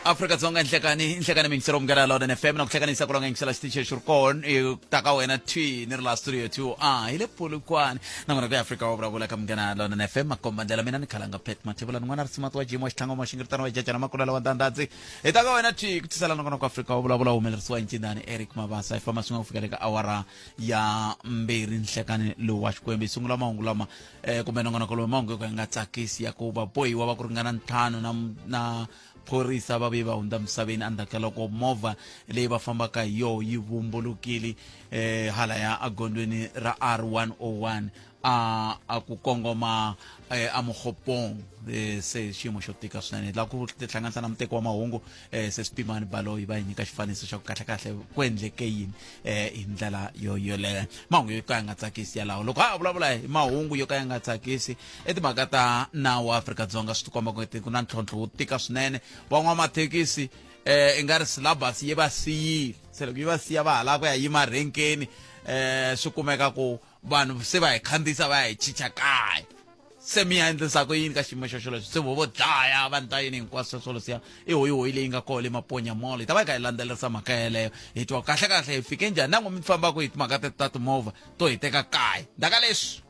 Afrika-Dzonga nhlekani nhlekani mingiselo munghana London FM na ku hlekanisa ku longa yingisela xitichi lexi ri kona i ta ka wena thwi ni ri la studio 2 a hi le Polokwane nakona ku ya Afrika wa vulavula ka munghana London FM makomba ndlela mina ni khalanga Pat Mathebula ni n'wana risimati wa Jim wa xitlhango maxingiritano wa jajana makulala wa ndandadzi hi ta ka wena thwi ku tisela nakona ku Afrika wa vulavula humelerisiwa hi ncindani Eric Mabasa hi famba swin'we ku fikela eka awara ya mbirhi nhlekani lowu wa Xikwembu hi sungula mahungu lama kumbe nongonoko lowu mahungu yo ka ya nga tsakisi ya ku vabohiwa va ku ringana ntlhanu na phorisa va vuye va hundza misaveni endzhaku ka loko movha leyi va fambaka hi yoho yi vumbulukile halaya egondzweni ra R101 a ku kongoma a Mokgopong. Se xiyimo xo tika swinene la ku tihlanganisa na muteki wa mahungu se Swipimani Baloyi va hi nyika xifaniso xa ku kahlekahle ku endleke yini hi ndlela yo yoleyo. Mahungu yo ka ya nga tsakisi yalawo. Loko ha vulavula hi mahungu yo ka ya nga tsakisi i timhaka ta nawu wa Afrika-Dzonga, swi tikomba ku ku na ntlhontlho wo tika swinene. Van'wamathekisi i nga ri syllabus yi va siyile, se loko yi va siya va ha lava ku ya yima renkeni swi kumeka ku vanhu se va hi khandziyisa va ya hi chicha kaya. Se mi ya endlisa ku yini ka xiyimo xo xolexo? Se vo dlaya vanhu ta yini hinkwaswo sweswo leswiya i hoyihoyi leyi nga koho le Maponya Mall. Hi ta va hi kha hi landzelerisa mhaka yeleyo hi twa kahle kahle hi fike njhani na n'wi mi fambaka hi timhaka teto ta timovha to hi teka kaya ndzhaka leswi.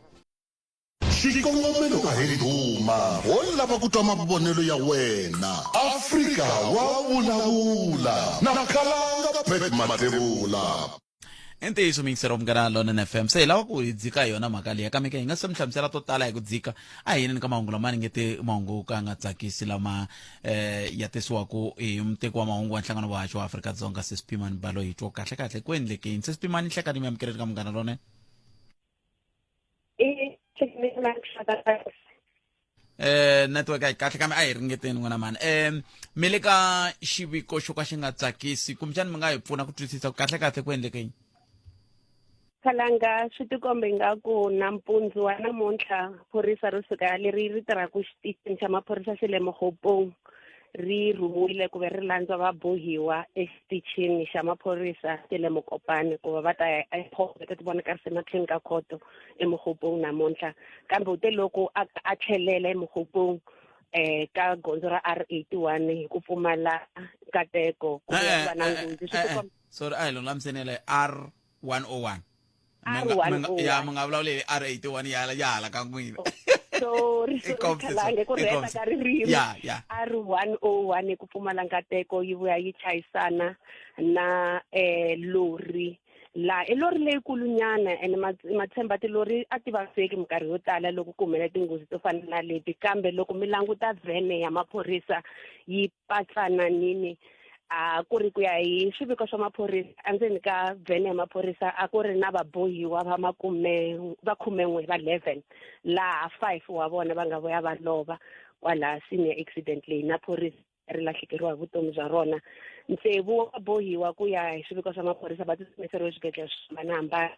Xikongomelo a hi ndhuma, ho lava ku twa mavonelo ya wena. Afrika wa vulavula na Khalanga Pat Mathebula. I ntiyiso miyingiseri wa Munghana Lonene FM. Se hi lava ku hi dzika hi yona mhaka leyi. Kambe ke hi nga se mi hlamusela to tala hi ku dzika, a hi yeneni ka mahungu lama ni nge te mahungu yo ka ya nga tsakisi lama ya tisiwaku hi muteki wa mahungu wa Nhlangano wa Vahaxi wa Afrika-Dzonga, Sis Pimani Baloyi. Hi twa ku kahle-kahle ku endleke yini. Sis Pimani, nhlekani mi amukeleni ka Munghana Lonene. Network a yi kahle kambe a hi ringeteni n'wina mani. Mi le ka xiviko xo ka xi nga tsakisi, kumbexani mi nga hi pfuna ku twisisa ku kahle kahle ku endleke yini? Khalanga, swi tikombe ingaku nampundzu wa namuntlha phorisa ro suka leri ri tirhaka xitichini xa maphorisa xa le Mokgopong ri rhumiwile ku ve ri landza vabohiwa exitichini xa maphorisa xa le Mokopane ku va va ta ya ekhoto, ta ti vonakarisa emahlweni ka khoto eMokgopong namuntlha. Kambe u te loko a tlhelela eMokgopong ka gondzo ra R81 hi ku pfumala nkateko ku vuya ku va na nghozi. Swi tikomba Sorry, a hi lulamiseni yeleyo R101. R101. Ya, mi nga vulavuli hi R81 ya hala ka n'wina. Sorry, I sorry, komse, Khalange, ku i rheta komse. ka ririmi. Ya, ya. R101 hi ku pfumala nkateko yi vuya yi chayisana na lori. La i lori leyikulunyana ene matshemba tilori a ti vaviseki minkarhi yo tala loko ku humelela tinghozi to fana na leti, kambe loko mi languta vhene ya maphorisa yi patsananini, a ku ri ku ya hi swiviko swa maphorisa, endzeni ka vhene ya maphorisa a ku ri na vabohiwa va makume va khumen'we va 11, laha 5 wa vona va nga vuya va lova kwalaha scene ya accident leyi na phorisa ri lahlekeriwa hi vutomi bya rona. Ntsevu wa vabohiwa ku ya hi swiviko swa maphorisa va tsutsumiseriwe eswibedhlele swo hambanahambana,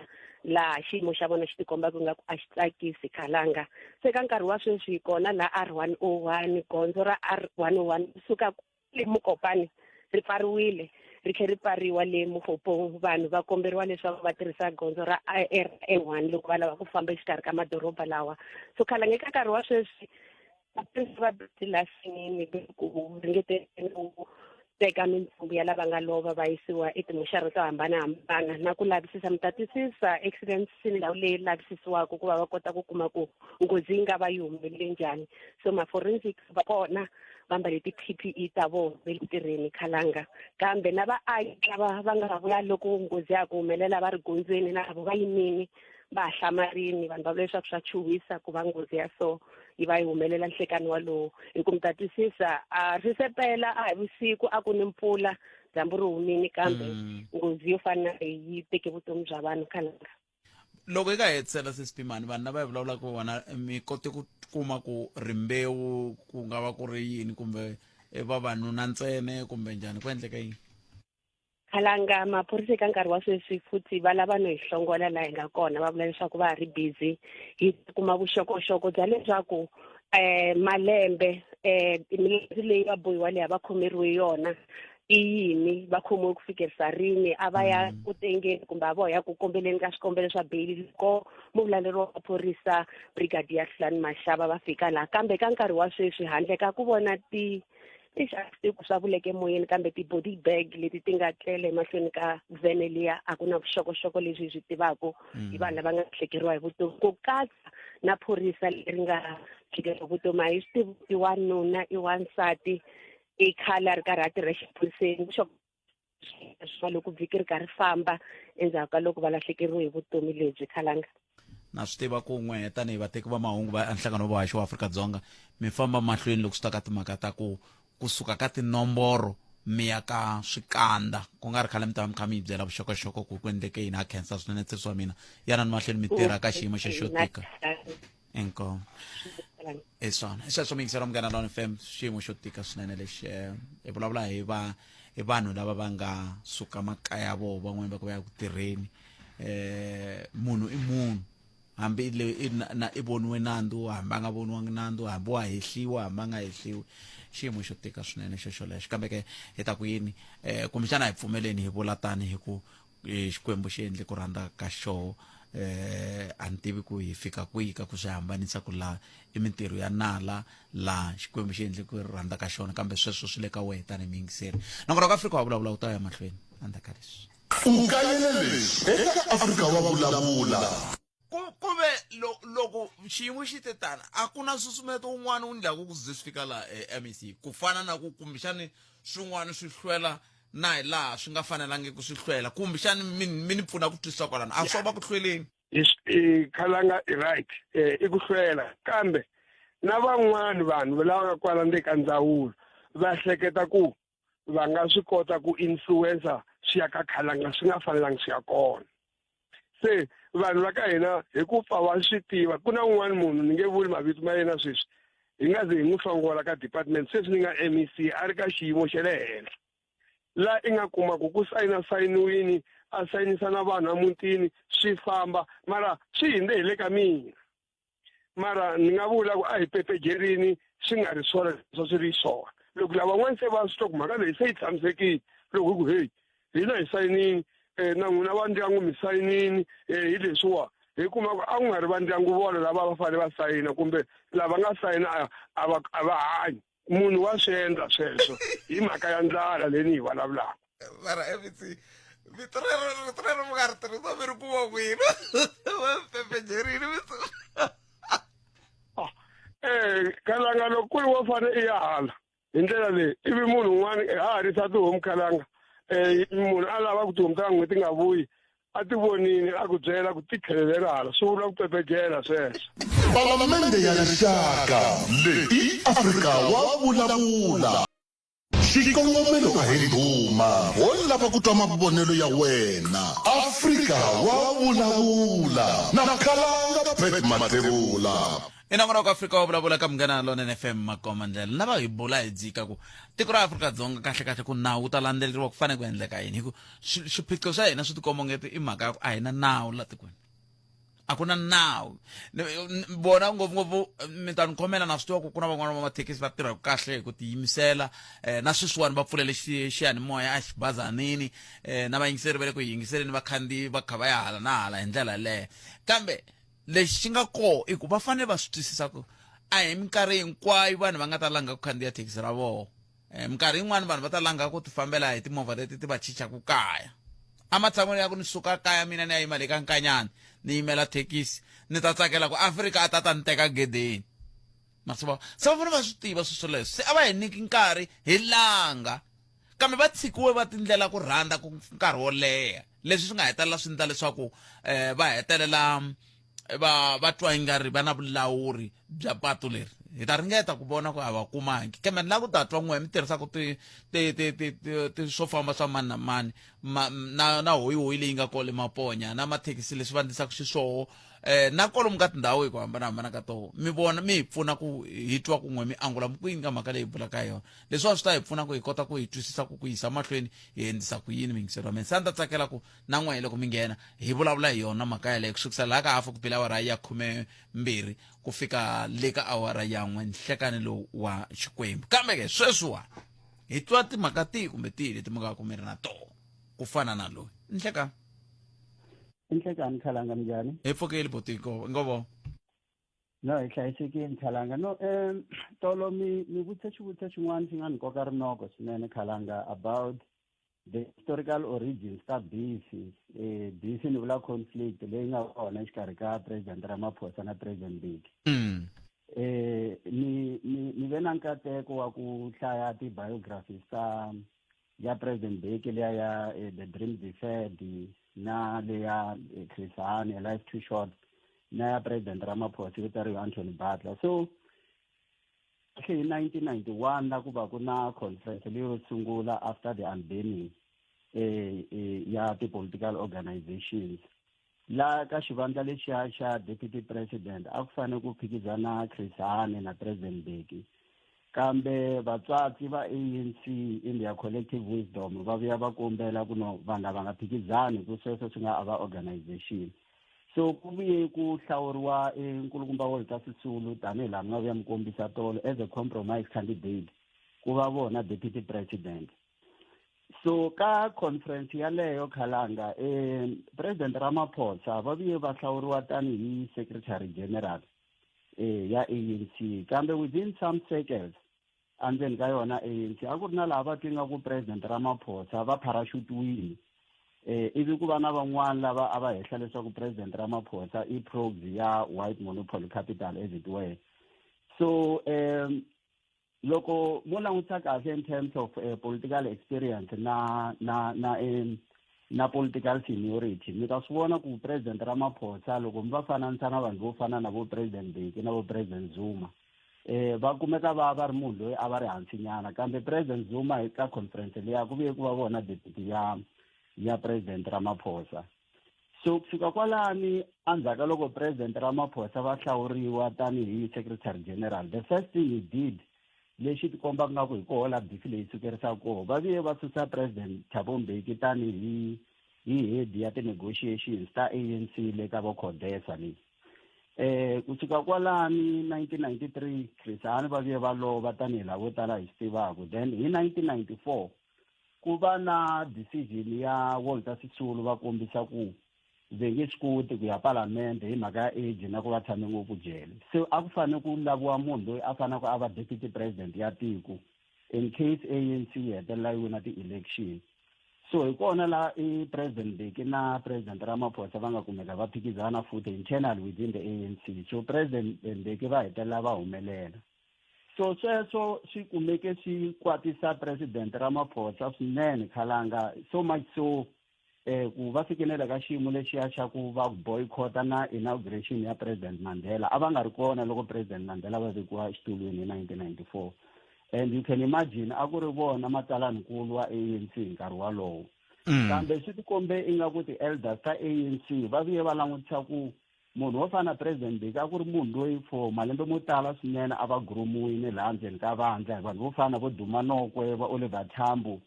laha xiyimo xa vona xi tikombaka ingaku a xi tsakisi Khalanga. Se ka nkarhi wa sweswi hi kona laha R101, gondzo ra R101 kusuka le Mokopane ri pfariwile, ri tlhela ri pfariwa le Mokgopong. Vanhu va komberiwa leswaku va tirhisa gondzo ra R1 loko va lava ku famba exikarhi ka madoroba lawa. So Khalanga eka nkarhi wa sweswi va busy la sinini ku ringeteni ku teka mintsumbu ya lava nga lova va yisiwa etimoxari to hambanahambana na ku lavisisa. Mi ta twisisa accident scene ndhawu leyi lavisisiwaka ku va va kota ku kuma ku nghozi yi nga va yi humelele njhani. So ma-forensic va kona va mbale ti-P P E ta vona ve le tirheni Khalanga, kambe na vaaki lava va nga vula loko nghozi ya ku humelela va ri gondzweni na vo va yimile va hlamarini. Vanhu va vula leswaku swa chuhisa ku va nghozi ya so yi va yi humelela nhlekani walowo, hi ku mi ta twisisa a ri se pela a hi vusiku, a ku ni mpfula, dyambu ri humile, kambe nghozi yo fana na leyi yi teke vutomi bya vanhu Khalanga. Loko yi ka hetisela sesipimani, vanhu lava hi vulavulaka vona mi kote ku kuma ku rimbewu ku nga va ku ri yini, kumbe i vavanuna ntsena kumbe njhani, ku endleka yini? Khalanga, maphorisa eka nkarhi wa sweswi futhi va lava no hi hlongola laha hi nga kona, va vula leswaku va ha ri busy hi kuma vuxokoxoko bya leswaku malembe milandzu leyi va bohiwa leyi a va khomeriwe yona i yini, va khomiwe ku fikerisa rini, a va ya ku tengeni kumbe a va ya ku kombeleni ka swikombelo swa beyili loko muvulaleri wa maphorisa Brigadier Hlulani Mashaba va fika laha. Kambe ka nkarhi wa sweswi handle ka ku vona ti Eish a swi tivi ku swa vuleke emoyeni kambe ti-body bag leti ti nga tlela emahlweni ka vhene liya a ku na vuxokoxoko lebyi hi byi tivaka hi vanhu lava nga lahlekeriwa hi vutomi ku katsa na phorisa leri nga lahlekeriwa hi vutomi a hi swi tivi i wanuna i wansati i khale a ri karhi a tirha exiphoriseni swa loko vhiki ri karhi famba endzhaku ka loko va lahlekeriwe hi vutomi lebyi khalanga Na swi tiva ku n'we tanihi vateki va mahungu va nhlangano wa vahaxi wa Afrika-Dzonga mi famba mahlweni loko swi ta ka timhaka ta ku kusuka ka tinomboro mi ya ka swikandza ku nga ri khale mi ta va mi kha mi yi byela vuxokoxoko ku ku endleke yini ha khensa swinene tsesi wa mina yanani mahlweni mi tirha ka xiyimo xexo tika inkomu hi swona hi sweswo miyingiselo munghana lona fm xiyimo xo tika swinene lexi eh, hi vulavula hi va hi vanhu lava va nga suka makaya ya vona van'wani va ku va ya ku tirheni eh munhu i munhu hambi le i na, na i voniwe nandzu hambi a nga voniwangi nandzu hambi wa hehliwa hambi a nga hehliwi xiyimo xo tika swinene xo xolexo kambe ke hi ta ku yini eh kumbexana hi pfumeleni hi vula tani hi ku eh, xikwembu xi endle ku rhandza ka xoho eh a ni tivi ku hi fika kwihi ka ku swi hambanisa ku laha i mintirho ya nala laha xikwembu xi endle ku rhandza ka xona kambe sweswo swi le ka wehe tanihi muyingiseri nongonoko afrika wa vulavula wu ta ya mahlweni endzhaku ka leswi U kayele leswi eka Afrika wa Vulavula. Ku ku ve lo, loko xiyimo xi te tani a ku na nsusumeto wun'wana wu ndlaku ku ze swi fika laha eh, MEC ku fana na ku kumbexani swin'wana swi hlwela na hi laha swi nga fanelangiki swi hlwela kumbexani mi mi ni pfuna ku twisisa kwalano a swo va ku hlweleni i khalanga i right eh, i ku hlwela kambe na van'wani vanhu lava nga kwala ndzeni ka ndzawulo va hleketa ku va nga swi kota ku influencer swi ya ka khalanga swi nga fanelangi swi ya kona se vanhu va ka hina hi ku pfa va swi tiva ku na un'wana munhu ni nge vuli mavito ma yena sweswi hi nga ze hi n'wi hlongola ka department sweswi ni nga MEC a ri ka xiyimo xa le henhla la i nga kuma ku ku sayina sayiniwini a sayinisa na vanhu emutini swi famba mara swi hindze hi le ka mina mara ni nga vula ku a hi pepejerini swi nga ri swona leswi swi ri swona loko lavan'wana se va swi twa ku mhaka leyi se yi tshamisekile loko hi ku heyi hina hi sayinini um na n'wina va ndyangu mi sayinini um hi leswiwa hi kuma ku a ku nga ri va ndyangu vona lava va fanele va sayina kumbe lava nga sayina a va a va hanyi munhu wa swi endla sweswo hi mhaka ya ndlala leyi ni yi vulavulaka mara mec vito rero rito rero mi nga ri tirhisa mi ri kuma kwini va pepejerini vito ah, eh kalanga loko ku ri wo fane i ya hala hi ndlela leyi ivi munhu un'wana ha harisa tihomu khalanga um munhu a lava ku tihomu ta n'we ti nga vuyi a ti vonile a ku byela ku ti tlhelelela hala swi vula ku pepejela sweswo Palamende ya Rixaka leyi i Afrika wa vulavula. Xikongomelo a hi ndhuma, ho lava ku twa mavonelo ya wena. Afrika wa vulavula na Khalanga Pat Mathebula. I nongonoko Afrika wa vulavula ka Munghana Lonene FM Makoma ndlela na va hi bula hi dzika ku tiko ra Afrika-Dzonga kahle kahle ku nawu wu ta landzeleriwa ku fanele ku endleka yini hi ku swiphiqo swa hina swi tikomba ongeti i mhaka ya ku a hi na nawu la tikweni a ku na nawu vona ngopfungopfu mi ta ni khomela na swi tiva ku ku na van'wana va mathekisi va tirhaka kahle hi ku tiyimisela um na sweswiwani va pfulele xiyanimoya a xibazanini um na vayingiseri va le ku yingiseleni vakhandziyi va kha va ya hala na hala hi ndlela yaleyo kambe lexi xi nga koho i ku va fanele va swi twisisa ku a hi minkarhi hinkwayo vanhu va nga ta langa ku khandziya thekisi ra vona eh, minkarhi yin'wani vanhu va ta langa ku tifambela hi timovha leti ti va chichaku kaya ematshan'wini ya ku ni suka kaya mina ni ya yima le ka nkanyana ni yimela thekisi ni ta tsakela ku afrika a ta ta ni teka gedeni masiva se va fanele va swi tiva swi swoleswo se a va hi nyiki nkarhi hi langa kambe va tshikiwe va tindlela ku rhandza ku nkarhi wo leha leswi swi nga hetelela swi endla leswaku um va hetelela va va twa ingari va na vulawuri bya patu leri hi ta ringeta ku vona ku a va kumangi kambe ni lava ku ta twa n'we mi tirhisaka ti ti ti ti ti ti swo famba swa mani na mani ma, na na hoyihoyi leyi nga kole maponya na mathekisi leswi va ndlisaka xiswoho eh na kolomu ka tindhawu hi ku hambanahambana ka toho mi vona mi hi pfuna ku hi twa kun'we mi angula mi kwini ka mhaka leyi bulaka yona leswiwa swi ta hi pfuna ku hi kota ku hi twisisa ku ku yisa mahlweni hi endlisa ku yini miyingiselo wa mina se a ni ta tsakela ku na n'wehe loko mi nghena hi vulavula hi yona mhaka yaleyo ku sukisela laha ka hafu ku bile awara ya 12 ku fika le ka awara ya n'we nhlekani lowu wa xikwembu kambe ke sweswiwa hi twa timhaka tihi kumbe tihi leti mi nga ku mi ri na toho ku fana na loyi nhlekani Inhlekani khalanga minjhani? Hi pfukile botiko ngovo. No, hi hlayisekile Khalanga. No, tolo mi vutise xivutiso xin'wana xi nga ni koka rinoko swinene Khalanga about the historical origins ta beef. Beef ni vula conflict leyi nga kona exikarhi ka President Ramaphosa na President Mbeki. Ni ve na nkateko wa ku hlaya ti-biographies ta ya President Mbeki, liya ya The Dream Deferred, na leya Chris Hani, A Life Too Short, na ya President Ramaphosa yo tsariwa Anthony Butler. So hi 1991 la ku va ku na conference leyo sungula after the unbanning ya ti-political organizations, la ka xivandla lexiya xa deputy president a ku fanele ku phikizana Chris Hani na President Mbeki, kambe vatswatsi va ANC in their collective wisdom va vuya va kombela ku no, vanhu lava nga phikizani, ku sweswo swi nga ava organization. So ku vuye ku hlawuriwa nkulukumba Walter Sisulu, tanihi laha mi nga vuya mi kombisa tolo, as a compromise candidate ku va vona deputy president. So ka conference yaleyo Khalanga, President Ramaphosa va vuye va hlawuriwa tanihi secretary general ya ANC, kambe within some circles endzeni ka yona ANC a ku ri na laha va twi nga ku President Ramaphosa va parachutiwile, ivi ku va na van'wani lava a va hehla leswaku President Ramaphosa i proxy ya white monopoly capital, as it were. So loko mo langutisa kahle in terms of political experience na political seniority, mi ta swi vona ku President Ramaphosa, loko mi va fananisa na vanhu vo fana na vo President Mbeki na vo President Zuma, va kumeka va ri munhu loyi a va ri hansi nyana. Kambe President Zuma ka conference liya ku vuye ku va vona deputy ya President Ramaphosa. So kusuka kwalani, endzhaku ka loko President Ramaphosa va hlawuriwa tanihi secretary general, the first thing he did, lexi tikombaka nga ku hi koho la beef leyi sukerisaka koho, va vuye va susa President Thabo Mbeki tanihi hi head ya ti-negotiations ta ANC le ka vo CODESA leyi. Kusuka kwalani, 1993 Chris Hani va vuye va lova, tanihi lava vo tala hi swi tivaka. Then hi 1994 ku va na decision ya Walter Sisulu, va kombisa ku ve nge swi koti ku ya palamende hi mhaka ya age na ku va tshame ngopfu jele. So a ku fanele ku laviwa munhu loyi a faneleke a va deputy president ya tiko in case ANC yi hetelela yi wina ti-election. So hi kona la i President Mbeki na President Ramaphosa va nga kumeka va phikizana futhi internal within the ANC. So President Mbeki va hetelela va humelela. So sweswo swi kumeke swi kwatisa President Ramaphosa swinene Khalanga, so much so ku va fikenela ka xiyimo lexiya xa ku va boycott na inauguration ya President Mandela. A va nga ri kona loko President Mandela va vekiwa xitulwini hi 1994, and you can imagine a ku ri vona matsalaninkulu wa ANC hi nkarhi walowo. Kambe swi tikombe ingaku ti-elders ta ANC va vuye va langutisa ku munhu wo fana na President Mbeki a ku ri munhu loyi for malembe mo tala swinene a va groomiwile laha ndzeni ka vandla hi vanhu vo fana vo Duma Nokwe, va Oliver Tambo,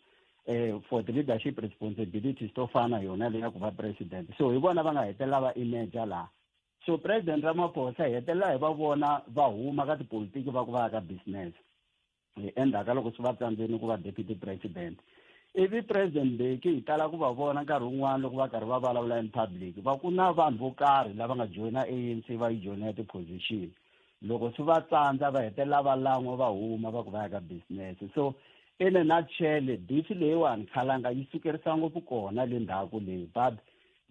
for the leadership responsibilities to fana yona leya ku va president. So hi vona va nga hetelela va emerge laha. So President Ramaphosa hi hetelela hi va vona va huma ka tipolitiki, va ku va ya ka business endzhaku ka loko swi va tsandzeni ku va deputy president. Ivi President Mbeki hi tala ku va vona nkarhi wun'wani loko va karhi va vulavula in public, va ku na vanhu vo karhi lava nga joyina ANC, va yi joyina ti-position, loko swi va tsandza va hetelela va lan'wa, va huma, va ku va ya ka business. So in a nutshell, beef leyiwani Khalanga yi sukerisa ngopfu kona le ndzhaku leyi. But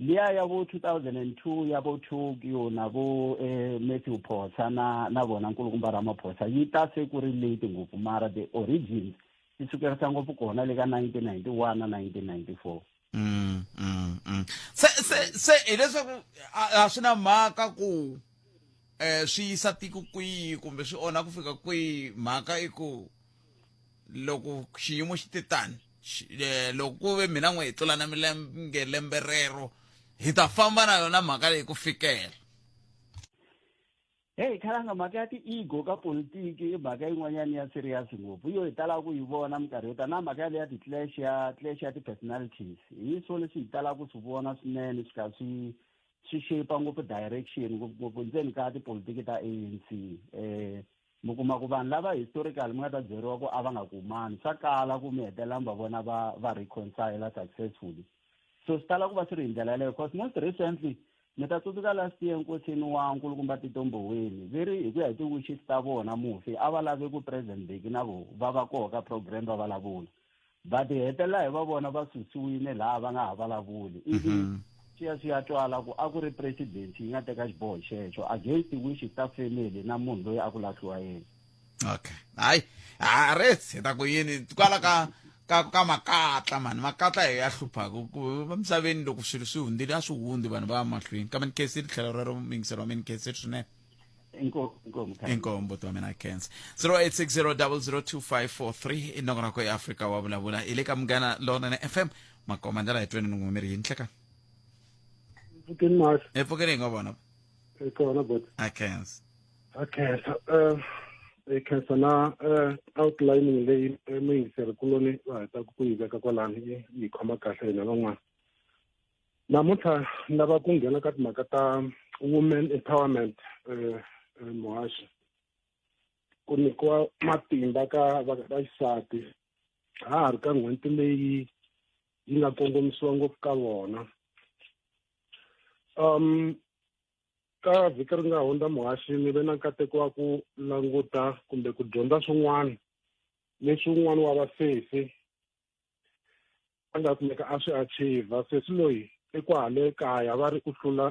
liya ya vo 2002 ya vo Tokyo na vo Matthew Phosa na vona nkulukumba Ramaphosa yi ta se ku ri late ngopfu, mara the origins ti sukerisa ngopfu kona le ka 1991 na 1994. Se hileswaku a swi na mhaka ku swi yisa tiko kwihi kumbe swi onha ku fika kwihi, mhaka i ku loko xiyimo xi te tani, loko ku ve mina n'we hi tlulana milenge lembe rero, hi ta famba na yona mhaka leyi ku fikela. Heyi Khalanga, mhaka ya ti-ego ka politiki i mhaka yin'wanyana ya serious ngopfu, yo hi talaka ku yi vona minkarhi yo tala, na mhaka yaleyo ya ti-clash, ya clash ya ti-personalities, hi swo leswi hi talaka ku swi vona swinene, swi kha swi shape ngopfu direction, ngopfungopfu ndzeni ka tipolitiki ta ANC. Mi kuma ku vanhu lava historical mi nga ta byeriwa ku a va nga kumani, swa kala ku mi hetelela mi va vona va reconcile successfully. So swi tala ku va swi ri hi ndlela yaleyo, because most recently Mi ta tsundzuka last year nkosini wa nkulukumba Tito Mboweni ve ri hi ku ya hi ti-wishes ta vona mufi a va lave ku President Mbeki na vo va va koho ka program va vulavula but hi hetelela hi va vona va susiwile laha va nga ha vulavuli ivi mhm. swi ya swi ya twala ku a ku ri presidency yi nga teka xiboho xexo against wishes ta family na munhu loyi a ku lahliwa yena okay hayi ha res hi ta ku yini kwala ka ka ka makatla mani makatla hi ya hluphaka ku emisaveni loko swilo swi hundzile a swi hundzi vanhu va ya mahlweni kambe ni khensile tlhelo rero muyingiseri wa mina ni khensile swinene inkomu mbuti wa mina khensa 0860002543 i nongonoko ya afrika wa vulavula hi le ka munghana lonene fm makoma ndlela hi tweni ni n'we mi ri yini nhlekani pfukeni mahlo epfukeni hi nga vona kona bot a khensa a khensa um hi khensa na eh, outlining leyi eh, muyingiseri kuloni va hetaka ku yi veka kwalani yi yi khoma kahle hina van'wana namuntlha ni lava ku nghena ka timhaka ta women empowerment eh, eh, muhaxi ku nyikiwa matimba ka vaxisati ha ha ri ka n'hweti leyi yi nga kongomisiwa ngopfu ka vona um ka vhiki ri nga hundza muhaxi ni ve na nkateko wa ku languta kumbe ku dyondza swin'wana leswi un'wana wa vasesi a nga kumeka a swi achiever sesi loyi i kwale kaya va ri u hlula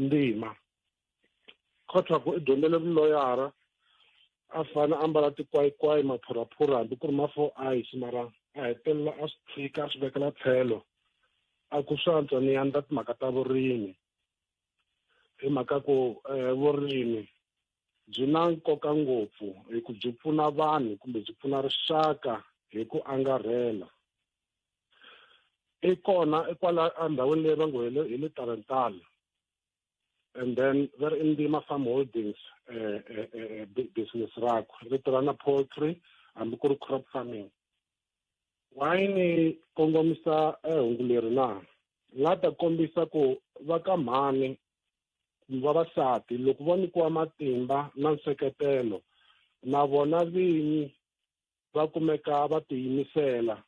ndima khotha ku i dyondzele vuloyara a fane a mbala tikwayikwayi maphuraphura hambi ku ri ma four eyes mara a hetelela a swi tshika a swi vekela tlhelo a ku swi antswa ni yandla timhaka ta vurimi hi mhaka ku eh, vurimi byi na nkoka ngopfu hi ku byi pfuna vanhu kumbe byi pfuna rixaka hi ku angarhela i kona i kwala endhawini leyi va ngo hi le hi le Tarentaal and then va ri Ndima Farm Holdings eh, eh, eh, business rakwe ri tirha na poultry hambi ku ri crop farming why ni kongomisa hungu leri na la ta kombisa ku va ka mhani vavasati loko vo nyikiwa matimba na nseketelo na vona vinyi va kumeka va tiyimisela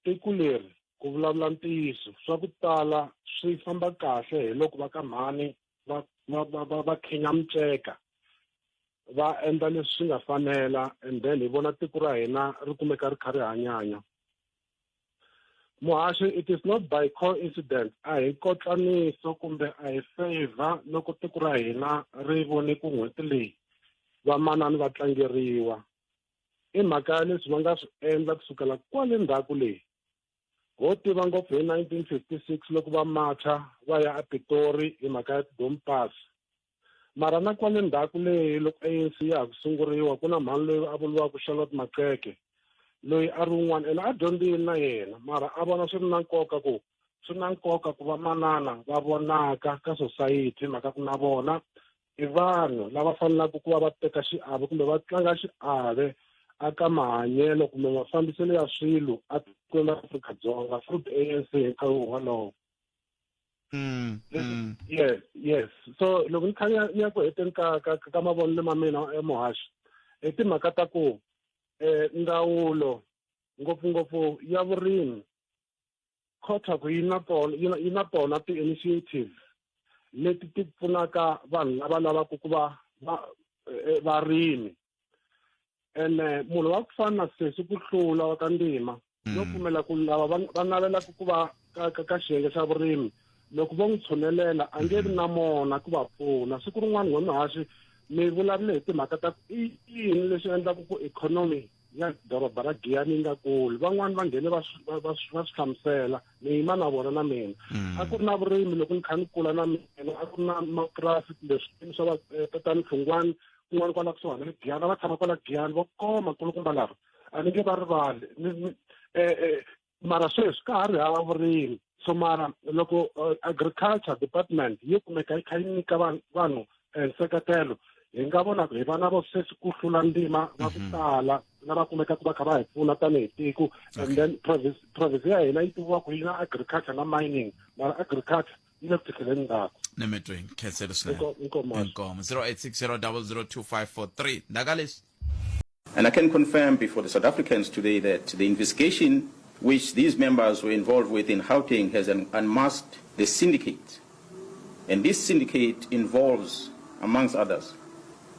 tiko leri ku vulavula ntiyiso swa ku tala swi famba kahle hi loko va ka mhani va va va va va khinya miceka va endla leswi swi nga fanela and then hi vona tiko ra hina ri kumeka ri kha ri hanyanya muhaxi it is not by coincidence a hi kotlaniso kumbe a hi favor loko tiko ra hina ri vone ku n'hweti leyi vamanani va tlangeriwa i mhaka ya leswi va nga swi endla kusukela kwale ndzhaku leyi ho tiva ngopfu hi 1956 loko va macha va ya epitori hi mhaka ya tidompasi mara na kwale ndzhaku leyi loko ANC ya ha ku sunguriwa ku na mhani loyi a vuriwaka Charlotte Maxeke loyi a ri un'wana ene a dyondzile na yena mara a vona swi ri na nkoka ku swi na nkoka ku va manana va vonaka ka society hi mhaka ku na vona i vanhu lava fanelaka ku va va teka xiave kumbe va tlanga xiave aka mahanyelo kumbe mafambiselo ya swilo atikweni ra Afrika-Dzonga through the ANC hi nkarhi wolowo Mm, mm. yes yes so loko ni kha ni ya ku heteni ka ka ka mavonelo ma mina emuhaxi i timhaka ta ku um ndzawulo ngopfungopfu ya vurimi khotha ku yi na tona yi na tona ti-initiative leti ti pfunaka vanhu lava lavaka ku va va eh, varimi ene munhu wa ku fana na sesi ku hlula wa ka ndima no mm. pfumela ku lava va navelaka ku va ka ka xiyenge xa vurimi loko vo n'wi tshunelela a nge vi na mona ku va pfuna siku rin'wana n'we muhaxi mi vulavule hi timhaka ta ku i yini leswi endlaka ku ikhonomi ya doroba ra giyani yi nga kuli van'wani va nghene va va swi hlamusela ni yima na vona na mina mm. a ku ri na vurimi loko ni kha ni kula na mina a ku ri na mapurasi kumbe swikimi swa va eh, tatani hlungwani kun'wana kwala kusuhana le giyani a va tshama kwala giyani vo koma kulukumba lava a ni nge va rivali eh, eh, mara sweswi ka ha ri hava vurimi so mara loko eh, agriculture department yi kumeka yi kha yi nyika vanhu nseketelo hi nga vona ku hi vana vo sweswi ku hlula ndzima va ku mhm. tala lava kumekaka va kha va hi pfuna tanihi tiko and then province province ya hina yi tiviwa ku yi na agriculture na mining mara agriculture yi le ku fikeleni ndzhaku nemetweni khenselo swinene inkomo 0860 002543 ndaka leswi And I can confirm before the South Africans today that the investigation which these members were involved with in Gauteng has unmasked the syndicate And this syndicate involves, amongst others,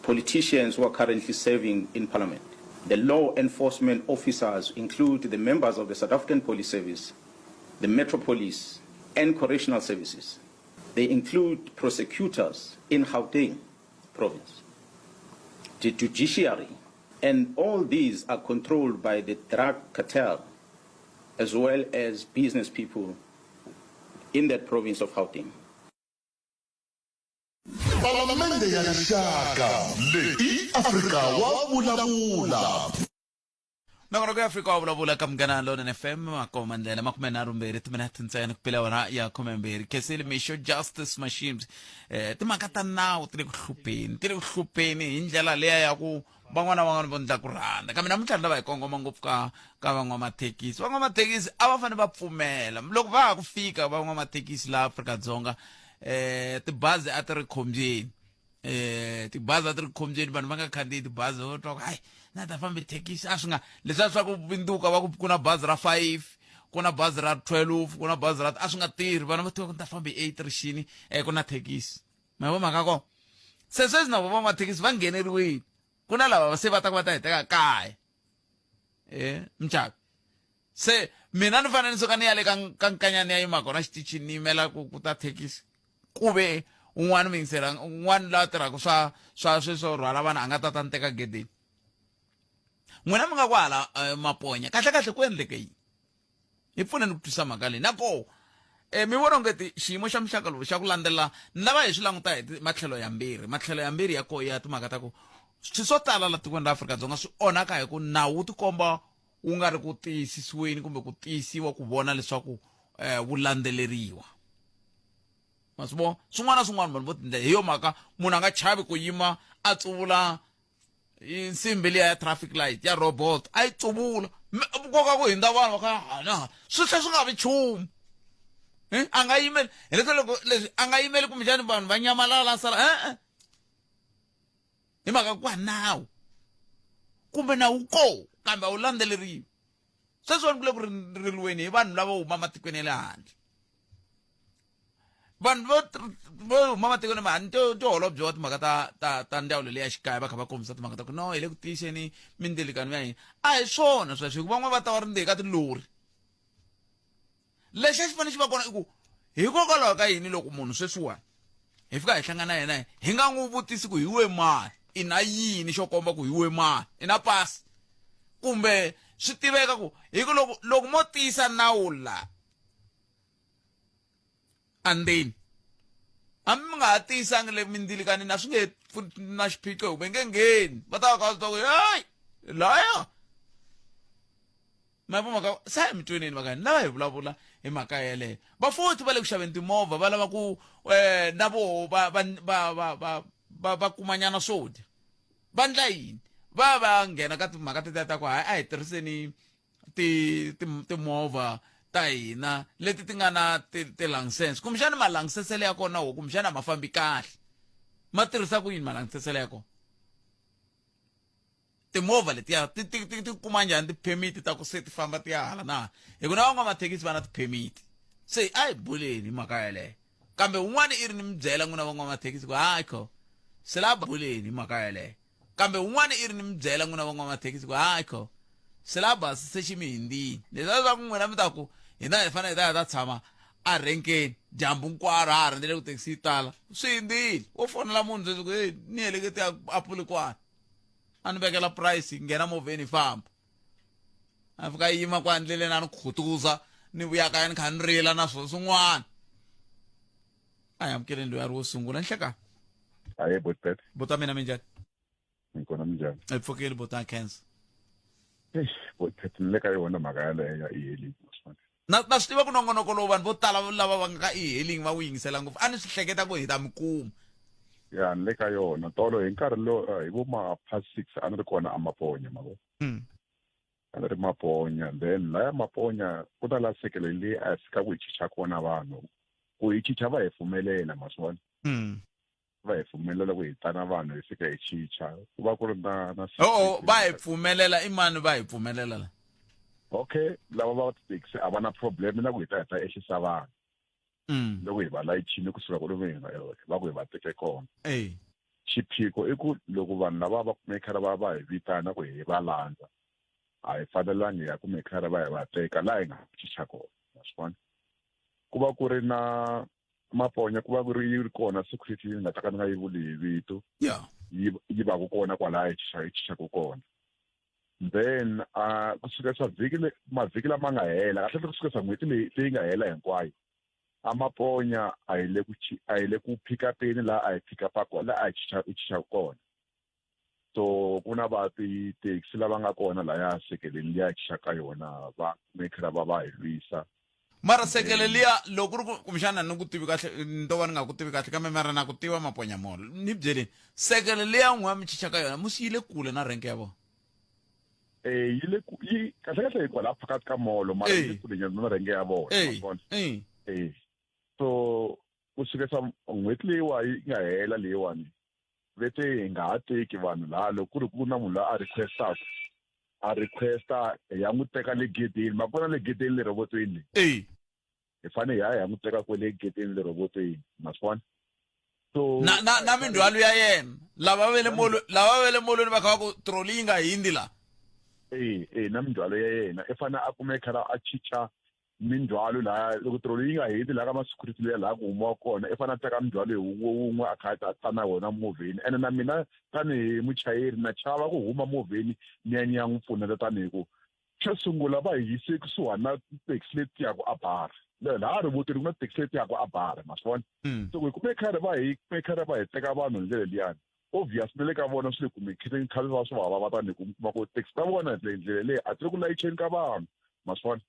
politicians who are currently serving in parliament. The law enforcement officers include the members of the South African Police Service, the Metro Police, and Correctional Services. They include prosecutors in Gauteng province, the judiciary, and all these are controlled by the drug cartel as well as business people in that province of Gauteng. Palamende ya Rixaka leyi i Afrika wa vulavula. Nongonoko ya Afrika wa vulavula ka Munghana Lonene FM makoma ndlela 32 timinete ntsena ku pela wona ya 12 Khesile Mixo Justice Machines eh timhaka ta nawu ti le ku hlupheni ti le ku hlupheni hi ndlela leya ya ku van'wana van'wana vo ndla ku rhandza kambe namuntlha ni lava hi kongoma ngopfu ka ka van'wamathekisi van'wamathekisi a va fanele va pfumela loko va ha ku fika van'wamathekisi laha Afrika-Dzonga eh tibazi a ti ri khombyeni eh tibazi a ti ri khombyeni vanhu va nga khandziyi tibazi vo twa ku hayi na ta fambi thekisi a swi nga leswiya swa ku vinduka va ku ku na bazi ra 5 ku na bazi ra 12 ku na bazi ra a swi nga tirhi vanhu va tiva ku ni ta fambi 8 rixini eh ku na thekisi ma vo mhaka kona se sweswi na vo van'wamathekisi va ngheneriwile ku na lava se va ta ku va ta hi teka kaya e mchaka se mina ni fanele ni suka ni ya le ka ka nkanyani ya yima kona xitichini ni yimela ku ku ta thekisi ku ve un'wana miyingisela un'wana la tirhaka swa swa sweswo rhwala vanhu a nga ta ta ni teka gedeni n'wina mi nga kwahala eh, maponya kahle kahle ku endleke yini hi pfuneni ku twisisa mhaka leyi na koho um mi vona ongeti xiyimo xa muxaka lowu xa ku landzelela ni lava hi swi languta hi matlhelo yambirhi matlhelo yambirhi ya koho ya timhaka ta ku swi swo tala la tikweni ra Afrika-Dzonga swi onhaka hi ku nawu wu tikomba wu nga ri ku tiyisisiweni kumbe ku tiyisiwa ku vona leswaku um wu landzeleriwa ma swi vona swin'wana na swin'wana vanhu vo tindlela hi yo mhaka munhu a nga chavi ku yima a tsuvula nsimbi liya ya traffic light ya robot a yi tsuvula nkoka ku hindza vanhu va kha hana swi tlhe swi nga vi nchumu eh, a nga yimeli hi leswi loko leswi a nga yimeli kumbexani vanhu va nyamalala sala e-e hi mhaka ku nawu kumbe nawu ko kambe a wu landzeleriwi sweswiwani ku le ku riliweni hi vanhu lava huma matikweni ya le handle vanhu vo vo huma matikweni ma to to holobye wa timhaka ta ta ta ndzawulo leya xikaya va kha va kombisa timhaka ta ku no hi le ku tiyiseni mindzilikano ya hina a hi swona sweswo hikuva van'wana va ta va ri ndzeni ka tilori lexi a xi fanele xi va kona i ku hikokwalaho ka yini loko munhu sweswiwani hi fika hi hlangana na yena hi nga n'wi vutisi ku hi we mani i na yini xo komba ku hi we mani i na pasi kumbe swi tiveka ku hi ku loko loko mo tiyisa nawu la andzeni hambi mi nga ha tiyisangi le mindzilikanini a swi nge na xiphiqo hi ku ve nge ngheni va ta va ka swi tiva ku heyi laya ma vo mhaka sa hi mi tweneni mhaka ni lava hi vulavula hi mhaka yeleyo va futhi va le ku xaveni timovha va lava ku um na voho va va va va va va va kumanyana swo dya va ndla yini va va nghena ka timhaka tetiya ta ku hayi a hi tirhiseni ti ti timovha ta hina leti ti nga na ti-license kumbexana malangisesele ya kona wo kumbexana a ma fambi kahle ma tirhisa ku yini malangisesele ya kona timovha letiya ti ti ti ti kuma njhani ti-permit ta ku se ti famba ti ya hala na hala hi ku na van'wamathekisi va na ti-permit se a hi buleni hi mhaka yeleyo kambe un'wana i ri ni mi byela n'wina van'wamathekisi ku hayi kho se la buleni hi mhaka yeleyo kambe un'wana i ri ni mi byela n'wina van'wamathekisi ku hayi kho syllabus se xi mi hindzile leswi swa ku n'wina mi ta ku hina hi fanele hi ta ya ta tshama a renkeni dyambu hinkwaro ha ha rindzele ku thekisi yi tala swi hindzile wo fonela munhu sweswi ku hey ni helekete a Polokwane a ni vekela price nghena movheni hi famba a fika yima kwa ndleleni a ni khutuza ni vuya kaya ni kha ni rila na swilo swin'wana a hi amukeleni loyi a ri wo sungula nhlekani Aye botpet. Bota mina minjhani? Ni kona minjhani? Hi pfukile bota cancer. Eish, botpet ni le ka yona mhaka yaleyo ya e-hailing. Na na swi tiva ku nongonoko lowu vanhu vo tala lava va nga ka e-hailing va wu yingisela ngopfu a ni swi hleketa ku hi ta mi kuma. Ya ni le ka yona tolo hi nkarhi lowu eh, hi vo ma past six a ni ri kona amaponya ma vona. Mm. A ni ri maponya then laya maponya ku ta la sekele leyi a fika ku hi chicha kona vanhu ku hi chicha va hi pfumelela ma swi vona. Mm. Va hi pfumelela ku hi tana vanhu hi fika hi chicha ku va ku ri na na oh, va hi pfumelela i mani va hi pfumelela la okay lava va tithekisi a va na problem na ku hi ta hi ta ehlisa vanhu. Loko hi va layichini kusuka kwalomu hi nga va ku hi va teke kona. Xiphiqo i ku loko vanhu lava va kume khale va va hi vitana ku hi va landza, a hi fanelangi hi ya kume khale va hi va teka laha hi nga chicha kona, ma swi vona. Ku va ku ri na Maponya, ku va ku ri yi ri kona security yi nga ta ka ni nga yi vuli hi vito, yi va ku kona kwalaya hi chicha hi chichaka kona. Then ku sukela vhiki le mavhiki lama nga hela, kahle ku sukela n'hweti leyi leyi nga hela hinkwayo, a Maponya a hi le ku a hi le ku pick-upeni laha a hi pick-upa kona, laha a hi chicha hi chichaka kona. So ku na va ti-taxi lava nga kona laya sekeleni liya hi chichaka ka yona, va kume va va hi lwisa. Mara sekele liya loko ku ri ku kumbexana ni ku tivi kahle, ni to va ni nga ku tivi kahle, kambe mara na ku tiva Maponya Mall, ni byeleni, sekele liya n'we mi chicha ka yona musi yi le kule na renke ya vona? Eh, yi le ku yi kahle kahle hi kwala phakathi ka molo, mara yi le kule nyana na renge ya vona, ma vona. Eh, so ku sukela n'hweti leyiwa yi nga hela leyiwani, ve te hi nga ha teki vanhu laha. Loko ku ri ku na munhu loyi a requestaka, a requesta, hi ya n'wi teka le gedeni, ma vona, le gedeni le robotweni le. Hi fanele hi ya hi ya n'wi teka kwele gedeni le robotweni, ma swi vona. So na mindzhwalo ya yena, lava ve le molo, lava ve le molweni va kha va ku trolley yi nga hindzi la. Eh, na mindzhwalo ya yena i fanele a kume khala a chicha mindzhwalo laha. Loko trolley yi nga hindzi laha ka ma-security leya laha ku humiwa kona, i fanele a teka mindzhwalo hi wun'we wun'we, a kha a ta na wona movheni. Ene na mina tanihi muchayeri na chava ku huma movheni ni ya ni ya n'wi pfuneta, tanihi ku xo sungula va hi yise kusuhani na taxi leti yaka a bar laha rivotini, ku na taxi leti yaka a bar, ma swi vona. So hi kume khale va hi kume khale va hi teka vanhu hi ndlela liyani, obvious na le ka vona swi le kume khale va swi va vava, tanihi ku kuma ku taxi ta vona hi ndlela leyi a ti ri ku layicheni ka vanhu, ma swi vona.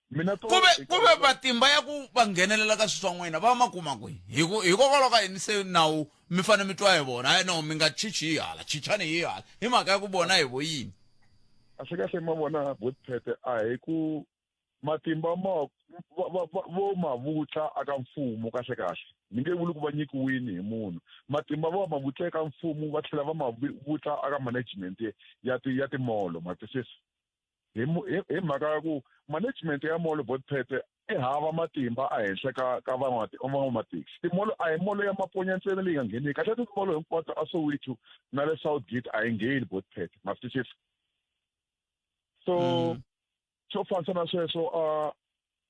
Mina to Kuve matimba ya ku va nghenelela ka swilo swa n'wina va ma kuma kwihi? Hi ku hikokwalaho ka yini se nawu mi fanele mi twa hi vona, hayi no, mi nga chichi hi hala, chichani hi hala, hi mhaka ya ku vona hi vo yini? Kahle kahle, ma vona, Botphete, a hi ku matimba ma vo ma vutla aka mfumo. Kahle kahle ni nge vuli ku va nyikiwini hi munhu matimba, vo ma vutla eka mfumo, va tlhela va ma vutla aka management ya timolo, ma twisisa, hi mhaka ya ku management ya molo, Botphete, i hava matimba ehenhla ka van'wamathekisi. Timolo a hi molo ya Maponya ntsena leyi nga ngheniki kahle, timolo hinkwato a Soweto na le Southgate a yi ngheni, Botphete, ma swi twisisa. So swo fanisa na sweswo,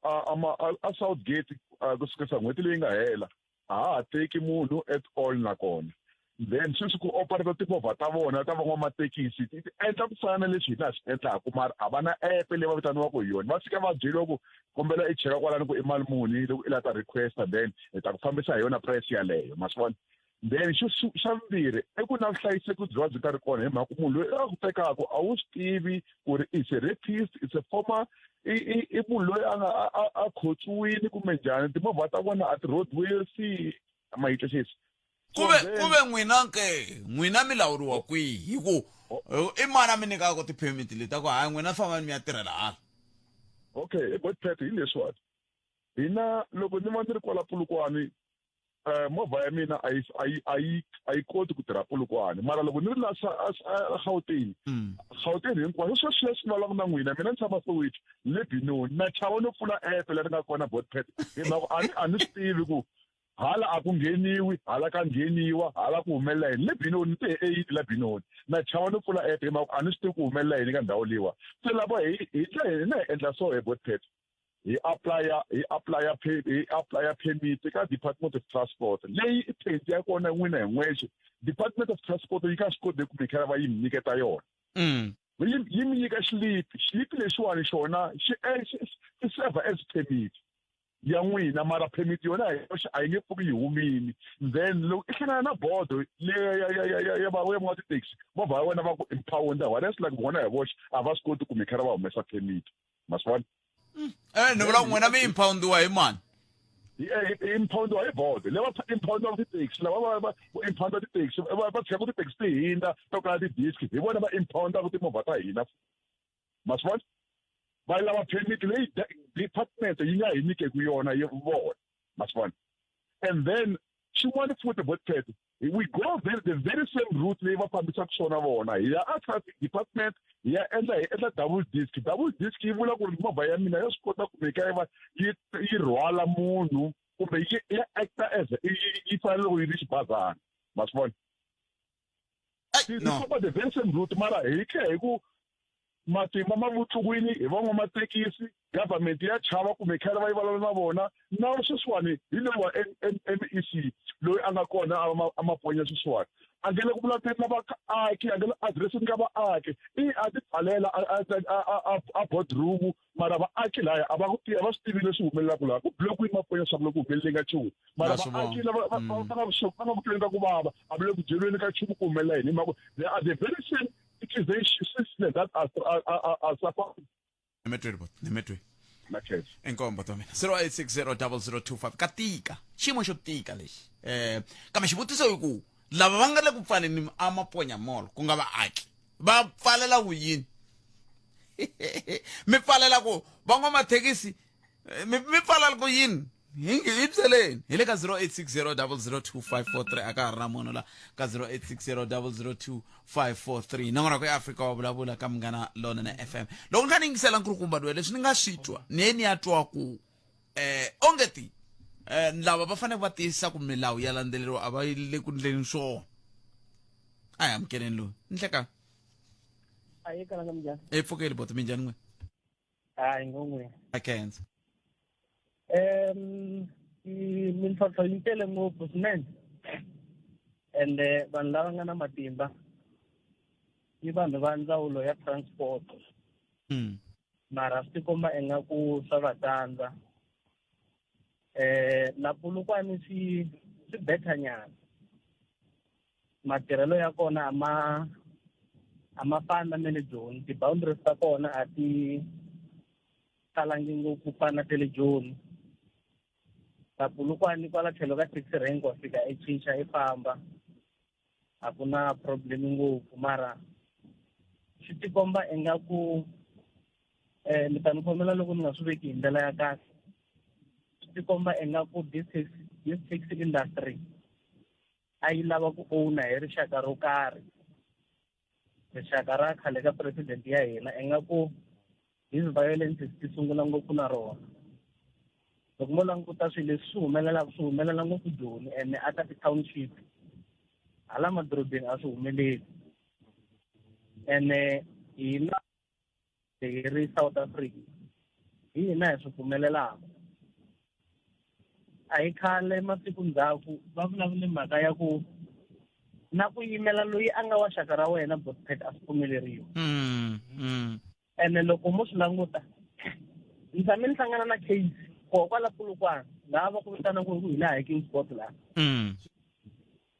a Southgate ku sukisa n'hweti leyi nga hela a ha ha teki munhu at all. Nakona then sweswi ku operate timovha ta vona ta van'wamathekisi ti endla ku fana na leswi hina hi swi endlaku, mara a va na app leyi va vitaniwaka hi yona. Va fika va byeriwa ku kombela i cheka kwalani ku i mali muni loko i lava ta requesta, then hi ta ku fambisa hi yona price yaleyo, ma swi vona. Then xo xa vumbirhi i ku na vuhlayiseki byi va byi nga ri kona, hi mhaka ku munhu loyi a ku tekaku a wu swi tivi ku ri is a rapist, is a former, i munhu loyi a nga a khotsiwile kumbe njhani. Timovha ta vona a ti roadworthy, ma yi twisisa. Kuve n'wina ke, n'wina mi lawuriwa kwihi? Hi ku i mani a mi nyikaka ti-permit leti ta ku hayi, n'wina fambani mi ya tirhela hala? Okay, i Botpet, hi leswiwani, hina loko ni va ni ri kwala Pulukwani, movha ya mina a yi a yi a yi a yi koti ku tirha Pulukwani, mara loko ni ri la Gauteng, Gauteng hinkwaswo sweswi leswi vulavulaka na n'wina, mina ni tshama Soweto le Binoni, na chava no pfula app leri nga kona, Botpet, hi mhaka a ni swi tivi ku hala a ku ngheniwi, hala ka ngheniwa, hala ku humelela yini le Binoni. Ni te hi 8 la Binoni, na chava no pfula app hi mhaka a ni swi tivi ku humelela yini ka ndhawu leyiwa. Se lava hi hina hi endla so hi Botpet, hi applya permit ka Department of Transport leyi i permit ya kona n'wina hi n'wexe. Department of Transport yi ka swi koti ku mi kha va yi mi nyiketa yona. Yi mi nyika xilipi, xilipi lexiwani xona xi serve as permit ya n'wina, mara permit yona hi yoxe a yi nge pfuki yi humini. Then loko i hlangana na bodo leya ya ya tithekisi, movha ya wena va ku impound, whereas like vona hi voxe a va swi koti ku mi kha va humesa permit, ma swi vona. Ni vula n'wina mi impoundiwa hi mani? Impoundiwa hi bodo lava impoundiwa tithekisi, lava va impounda tithekisi, va tshika ku tithekisi ti hindza to kala ti-disc, hi vona va impoundaka timovha ta hina, ma swi vona. Va lava permit leyi department yi nga hi nyikeku yona yi vona, ma swi vona. And then xin'wana futhi, Botpet, we go the very same route leyi va fambisaka swona vona. Hi ya a traffic department, hi ya endla, hi endla double disc. Double disc yi vula ku ri movha ya mina ya swi kota ku meka yi va yi rhwala munhu. Kumbe yi ya acta as yi fana loko yi ri xibazana, ma swi vona? Ti famba the very same route, mara hi tlhe hi ku matimba ma vutlukwini hi van'wamathekisi, government ya chava kumbe khale va yi vulavula na vona. Na sweswiwani hi loyi wa MEC loyi a nga kona a maponya sweswiwani, a nge le ku vulavuleni na vaaki, a nge le addressini ka vaaki, i a ti pfalela a boardroom. Mara vaaki laya a va ku a va swi tivi leswi humelelaka laha ku blokiwini maponya swa ku le ku humeleleni ka nchumu, mara vaaki lava va nga va nga ku tweni ka ku vava, a va le ku byeriweni ka nchumu ku humelela yini, hi mhaka they are the very same citizens that are suffering. Nemetweni bot, nemetweni. Inkombo ta mina 08600025 ka tika xiyimo xo tika lexi. Kambe xivutiso i ku lava va nga le ku pfaleni a Maponya Mall, ku nga vaaki, va pfalela ku yini? Mi pfalela ku van'wamathekisi, mi pfalela ku yini? Hi byeleni hi le ka 0860002543. A ka ha ri na munhu la ka 0860002543. Nongona ku eAfrika wa vulavula ka Munghana Lonene FM. Loko ni kha ni yingisela nkulukumba loyi, leswi ni nga swi twa, ni ye ni ya twa ku onge ti lava va fanele va tiyisisa ku milawu ya landzeleriwa a va le ku ndleni swona. A hi amukeleni loyi nhleka. A yi kalanga, minjhani? E pfukeli boti, minjhani n'we? Hayi, ngon'we. A khensa. Mintlhontlho yi tele ngopfu swinene, ende vanhu lava nga na matimba i vanhu va ndzawulo ya transport. Mara swi tikomba ingaku swa va tsandza. La Polokwane swi better nyana, matirhelo ya kona a ma fani na me le Joni, ti-boundaries ta kona a ti talangi ngopfu fana na ta le Joni. La Polokwane kwala tlhelo ka taxi rank wa fika i chicha i famba, a ku na problem ngopfu. Mara swi tikomba ingaku, mi ta ni khomela loko ni nga swi veki hi ndlela ya kahle, swi tikomba ingaku this taxi industry a yi lava ku owner hi rixaka ro karhi, rixaka ra khale ka president ya hina. Ingaku these violences ti sungula ngopfu na rona. Loko mo languta swilo leswi swi humelelaka, swi humelela ngopfu Joni ene a ka ti-township, hala madorobeni a swi humeleli. Ene hina hi ri South Africa, hi hina hi swi pfumelelaka. A hi khale masiku ndzhaku va vulavule mhaka ya ku na ku yimela loyi a nga wa xaka ra wena botpet a swi pfumeleriwa. Ene loko mo swi languta, ni tshame ni hlangana na case koho kwala Polokwane, laha va ku vitanaka ku hi laha hi Kingsport laha.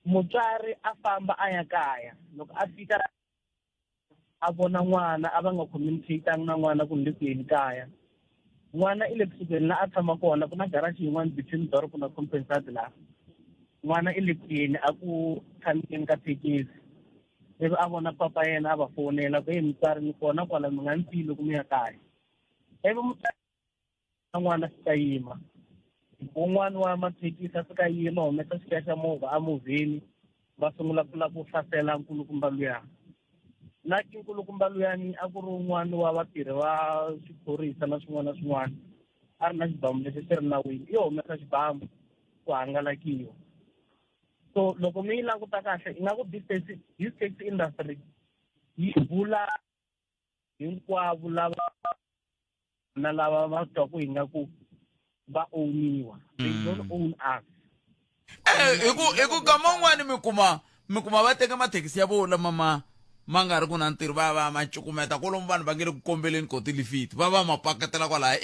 Mutswari a famba a ya kaya, loko a fika a vona n'wana, a va nga communicatanga na n'wana ku ni le ku yeni kaya. N'wana i le kusukeni la a tshama kona, ku na garage yin'wana between doropo na compensat laha. N'wana i le ku yeni a ku tshamekeni ka thekisi, ivi a vona papa yena, a va fonela ku, "Eyi mutswari, ni kona kwala, mi nga ni siyi loko mi ya kaya." Ivi mutswari na n'wana fika yima, wun'wani wa mathekisi a fika yima, humesa xikhiya xa movha emovheni, va sungula ku lava ku hlasela nkulukumba luya. Na ki nkulukumba luyani a ku ri wun'wani wa vatirhi va xiphorisa na swin'wana na swin'wana, a ri na xibamu lexi xi ri nawini, i humesa xibamu ku hangalakiwa. So loko mi yi languta kahle, ingaku this taxi industry yi vula hinkwavo lava na lava va twaku ingaku va owniwa. They don't own us. Hi ku kama un'wani mi kuma va teka mathekisi ya vo lama ma nga ri ku na ntirho, va va ma cukumeta kwalomu, vanhu va nge le ku kombeleni ko tilifiti, va va ma paketela kwalaya.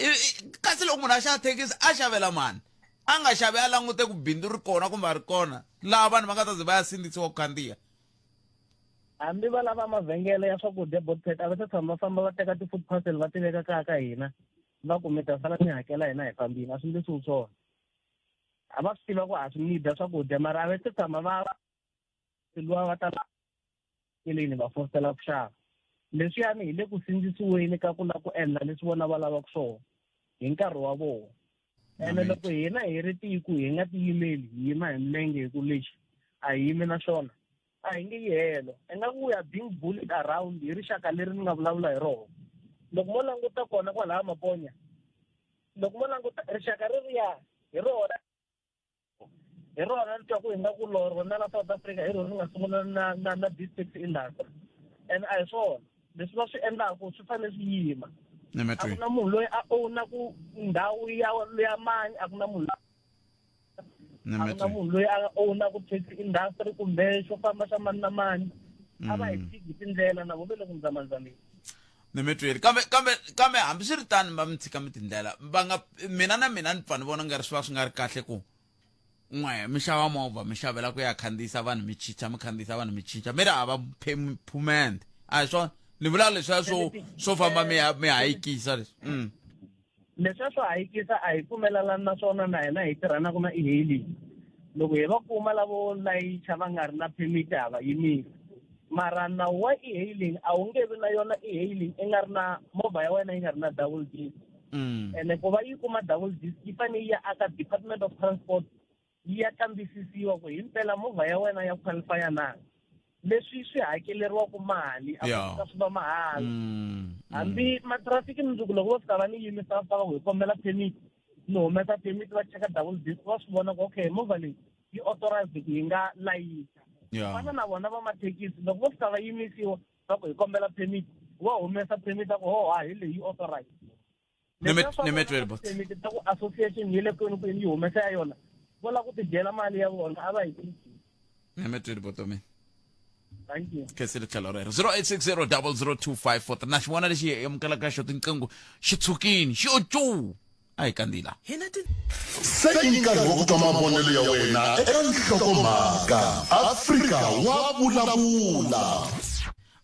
Kasi loko munhu a xava thekisi, a xavela mani? A nga xavi a langute ku bindzu ri kona kumbe a ri kona laha vanhu va nga ta ze va ya sindzisiwa ku khandziya. Hambi va lava mavhengele ya swakudya, botpet a va se tshama va famba va teka ti-food parcel va ti veka kaya ka hina, va ku mi ta sala mi hakela, hina hi fambile. A swi ndlisiwi swona. A va swi tiva ku ha swi nida swakudya, mara a va se tshama va luwa va ta keleni va fositela ku xava leswiyani. Hi le ku sindzisiweni ka ku lava ku endla leswi vona va lavaka swona hi nkarhi wa vona. Ene loko hina hi ri tiko hi nga tiyimeli, hi yima hi milenge, hi ku lexi a hi yimi na xona, a hi nge yi helo. Ingaku we are being bullied around hi rixaka leri ni nga vulavula hi rona. Loko mo languta kona kwalaya Maponya, loko mo languta rixaka reriya hi rona. Hi rona ni twaku ingaku rona la South Africa hi rona ri nga sungula na na na this taxi industry. And a hi swona. Leswi va swi endlaku swi fanele swi yima. Ni A ku na munhu loyi a ownaku ndhawu ya ya mani, a ku na munhu a ku na munhu loyi a ownaku taxi industry kumbe xo famba xa mani na mani. A va hi tshiki tindlela na vo ve le ku ndzamandzameleni. Ni mi twile kambe kambe kambe hambiswiritano va mi tshika mi tindlela va nga mina na mina ni pfa ni vona nga ri swi va swi nga ri kahle ku n'we mi xava movha mi xavela ku ya khandziyisa vanhu mi chicha mi khandziyisa vanhu mi chicha mi ri hava phumende a hi swona ni vula leswiya swo swo famba mi ya mi hayikisa leswi. Leswiya swo hayikisa a hi pfumelelani na swona na hina hi tirhanaka na e-hailing. Loko hi va kuma lavo layicha va nga ri na permit ha va yimisa. Mara nawu wa e-hailing a wu nge vi na yona e-hailing i nga ri na movha ya wena yi nga ri na double disc. Ene ku va yi kuma double disc yi fanele yi ya aka Department of Transport yi ya kambisisiwa ku himpela movha ya wena ya qualify na. Leswi swi hakeleriwaka mali a ku fika swi va mahala. Hambi matrafiki mundzuku loko vo fika va ni yimisa va fika va ku hi kombela permit, ni humesa permit va cheka double disc va swi vona ku okay movha leyi yi authorized ku yi nga layicha. Fana na vona va mathekisi loko vo fika va yimisiwa va ku hi kombela permit, wa humesa permit va ku ho ha hi leyi yi authorized. Ni mi twile bot. Permit ta ku association yi le kwini kwini yi humesa ya yona, vo lava ku tidyela mali ya vona a va hi tiki. Ni mi twile bot mina. Thank you. Khensile tlhelo rero 0860002543 na xivona lexi hi amukelaka xo tinqingho xi tshukini xi yo cuu a hi kandzila. Se i nkarhi wa ku twa mavonelo ya wena eka nhlokomhaka. Afrika wa vulavula.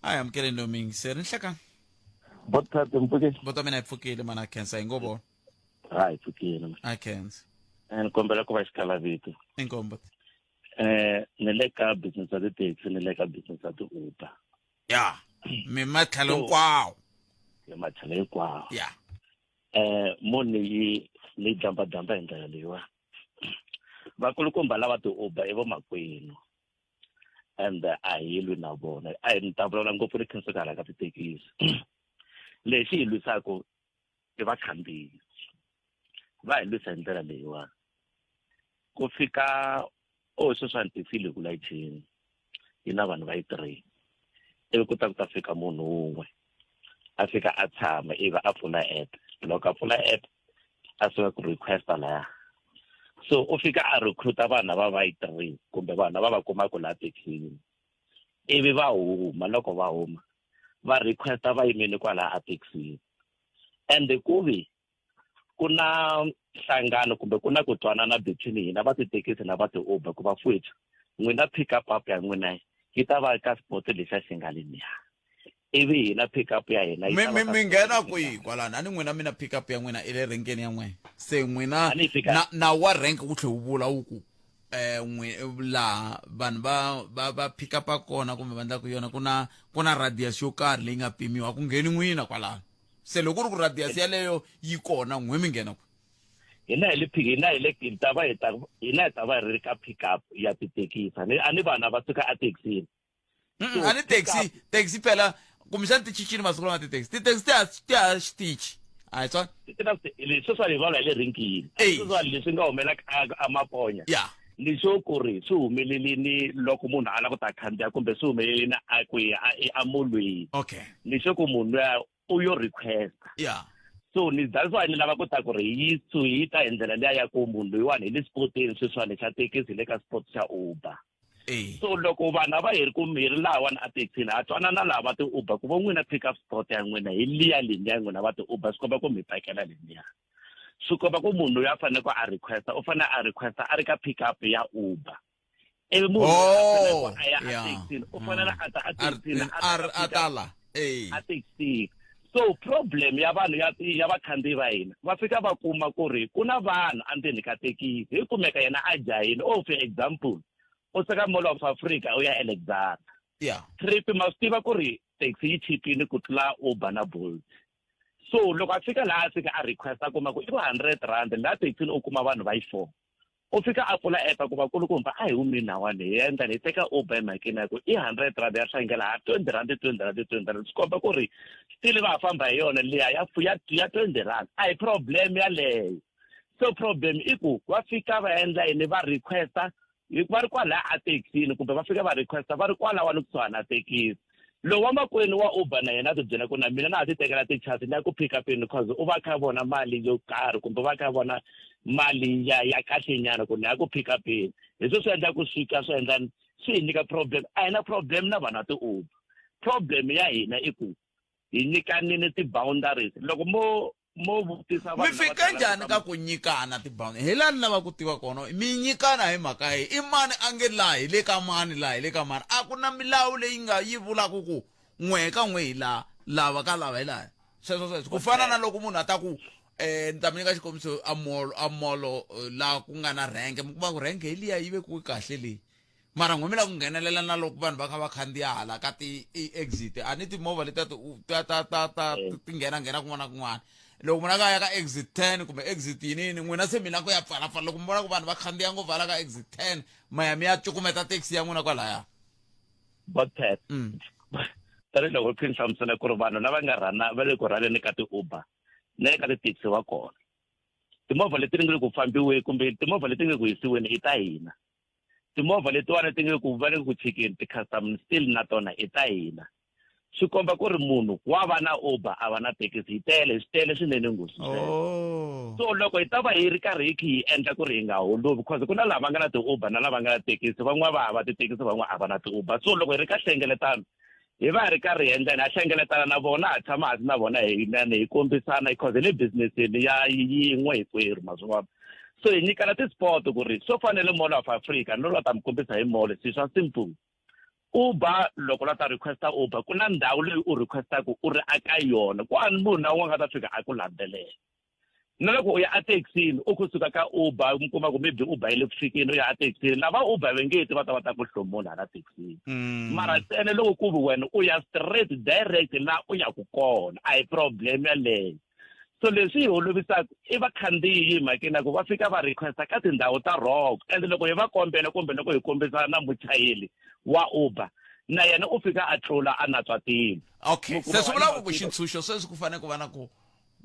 A hi amukeleni loyi muyingiseri nhlekani. Botha mpfuke. Bota mina hi pfukile mana khensa hi ngo vona. Ha hi pfukile. A khensa. Ni kombela ku va xikhalavito. Inkombo. Ni le ka business ya ti-taxi ni le ka business ya ti-Uber. Ya. Mi matlhelo hinkwawo. Mi matlhelo hinkwawo. Ya. Mo ni yi ni jamba jamba hi ndlela leyiwa. Vakulukumba lava ti-Uber i vomakwenu. And a hi lwi na vona. A hi ni ta vulavula ngopfu ni khensa hala ka tithekisi. Lexi hi lwisaka i vakhandziyi. Va hi lwisa hi ndlela leyiwani. Ku fika oh sweswiwani taxi le ku layicheni yi na vanhu va yi 3. Ivi ku ta ku ta fika munhu wun'we a fika a tshama ivi a pfula app. Loko a pfula app a suka ku requesta laya. So u fika a recruita vanhu lava va yi 3 kumbe vanhu lava va kumaka laha taxini. Ivi va huma, loko va huma va requesta va yimile kwalaya a taxini. And ku vi ku na nhlangano kumbe ku na ku twanana between hina va tithekisi na va ti-Uber ku va futhi n'wina pick up up ya n'wina yi ta va ka spot lexiya xi nga le niya. Ivi hina pick up ya hina yi Mi ta va mi ka mi spot nghena lexi kwihi nga kwalano? A ni n'wina mi na pick up ya n'wina i le renkeni ya n'wina. Se n'wina A ni fika na na wa rank wu tlhe wu vula wu ku n'we laha vanhu va va va pick up kona kumbe va endlaka yona ku na ku na radius yo karhi leyi nga pimiwa ku ngheni n'wina kwalano. Se loko ku ri ku radius yaleyo yi kona n'we mi nghena kwihi? Hina hi le hina hi le hi ta va hi ta hina hi ta va hi ri ka pick up ya tithekisi. A ni a ni vanhu a va suka ethekisini. A ni taxi taxi phela kumbexani ti cincile masiku lama ti-taxi ti-taxi ti ha ti ha xitichi a hi swona Sweswiwani hi vulavula hi le renkini. Sweswiwani leswi nga humelela a Maponya. Ya. Ni sure ku ri swi humelelini loko munhu a lava ku ta khandziya kumbe swi humelelini a kwihi a molweni. Okay. Ni sure ku munhu luya u yo requesta. Ya. So ni that's why ni lava ku ta ku ri yi su yi ta hi ndlela liya ya ku munhu loyiwani hi le spoteni sweswiwani xa thekisi hi le ka spot xa Uber. So loko vanhu a va hi ri ku hi ri lahawani a thekisini ha twanana laha va ti-Uber ku vo n'wina pick up spot ya n'wina hi liya leniya n'wina va ti-Uber swi komba ku mi pakela leniya. Swi komba ku munhu loyi a fanele ku a requesta u fanele a requesta a ri ka pick up ya Uber. Ivi munhu loyi a fanele ku a ya a thekisini u fanele a ta a thekisini a ta la a thekisini. So problem ya vanhu ya ya vakhandziyi va hina va fika va kuma ku ri ku na vanhu endzeni ka thekisi hi kumeka yena a jahile. Oh for example u suka Mall of Africa u ya Alexandra. Trip ma swi tiva ku ri taxi yi chipile ku tlula Uber na Bolt. So loko a fika laha a fika a request a kuma ku i va 100 rand laha taxini u kuma vanhu va yi 4. U fika a pfula app a ku vakulukumba a hi humeni lahawani hi endla hi teka Uber emhakeni ya ku i 100 rand ya hlangela ha 20 rand 20 rand 20 rand swi komba ku ri still va ha famba hi yona liya ya ya ya 20 rand a hi problem yaleyo. So problem i ku va fika va endla yini va requesta va ri kwalaya a thekisini kumbe va fika va requesta va ri kwalawani kusuhani na thekisi. Lowu wa makwenu wa Uber na yena a ti byela ku na mina na ha ti tekela ti-chance ni ya ku pick upeni cause u va a kha a vona mali yo karhi kumbe u va a kha a vona mali ya ya kahle nyana ku ni ya ku pick upeni. Hi swo swi endla ku swi ka swi endla swi hi nyika problem. A hi na problem na vanhu va ti-Uber. Problem ya hina i ku hi nyikanini ti-boundaries. Loko mo mo vutisa mi fika njhani ka ku nyikana tiboundary hi laha ni lava ku tiva kona mi nyikana hi mhaka yi i mani a nge laha hi le ka mani laha hi le ka mani a ku na milawu leyi nga yi vulaka ku n'we ka n'we hi laha lava ka lava hi laha sweswo sweswo ku fana na loko munhu a ta ku eh ni ta mi nyika xikombiso a molo a molo eh, laha ku nga na rhenke mi kuma ku rhenke hi liya yi vekiwe kahle leyi mara n'we mi lava ku nghenelela na loko vanhu va kha va khandziya hala ka ti-exit a ni timovha letiya ta ta ta ta eh. ti nghena nghena kun'wana na kun'wana loko munhu a ka ya ka exit 10 kumbe exit yinini n'wina se mi lava ku ya pfalapfala loko mi vona ku vanhu va khandziya ngopfu hala ka exit 10 ma ya mi ya cukumeta taxi ya n'wina kwalaya botpet mm. tanihiloko khi ni hlamusela ku ri vanhu lava nga rhana va le ku rhaleni ka ti-uber na le ka ti-taxi va kona timovha leti ni nge le ku fambiweni kumbe timovha leti nge ku hisiweni i ta hina timovha letiwani ti nge ku va le ku chikeni ti-customer still na tona i ta hina swi komba ku ri munhu wa va na uber a va na thekisi hi tele swi tele swinene ngopfu oh. so loko hi ta va hi ri karhi hi khi hi endla ku ri hi nga holovi because ku na lava nga na ti-uber na lava nga na thekisi van'wana va hava tithekisi van'wana a va na ti-uber so loko hi ri ka hlengeletano hi va hi ri karhi hi endleni ha hlengeletana na vona ha tshama hansi na vona hi nani hi kombisana because hi le businessini ya yin'we hinkwerhu ma swi vona so hi nyikana ti-sport ku ri swo fanele mall of africa no la ta mi kombisa hi mall swilo swa simple uber loko la ta requesta uber ku na ndhawu leyi u requestaka u ri aka yona ku ani munhu na un'we nga ta fika a ku landzelela na loko u ya ethekisini u kusuka ka uber mi kuma ku maybe uber yi le ku fikeni u ya ethekisini lava uber va nge ti va ta va ta ku hlomula hala thekisini mm. mara ntsena loko ku vi wena u ya straight direct la u yaku kona a hi problem yaleyo so leswi hi holovisaka i vakhandziyi mhakeni ya ku va fika va requesta ka tindhawu ta rock and loko hi va kombela kumbe loko hi kombisa na muchayeri wa uber na yena u fika a tlula a natswa tilo okay se swi vula ku xintshunxo sweswi ku fanele ku va na ku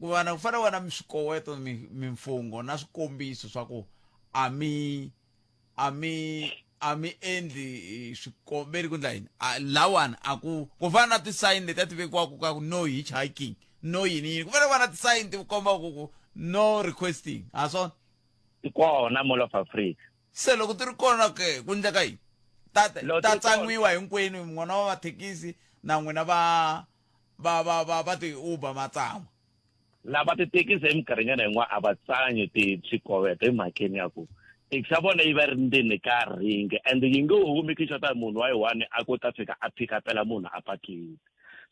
ku va na ku fanele ku va na swikoweto mimfungho na swikombiso swa ku a mi a mi a mi endli swikombeli ku ndla yini lawani a ku ku fana na tisayini leti a ti vekiwaka ka ku no hitchhiking no yini yini ku fanele ku va na tisayini ti kombaka ku no requesting ha swona ti kona mall of africa se loko ti ri kona ke ku ndleka yini ta ta tsan'wiwa hinkwenu n'wana wa mathekisi na n'wina va va va va va ti-uber ma tsan'wa lava tithekisi eminkarhinyana yin'wana a va tsanyi ti swikoweto emhakeni ya ku thekisi ya vona yi va ri ndzeni ka ringi and yi nge humi ku xota munhu wa yi one a ku ta fika a phikapela munhu a patwini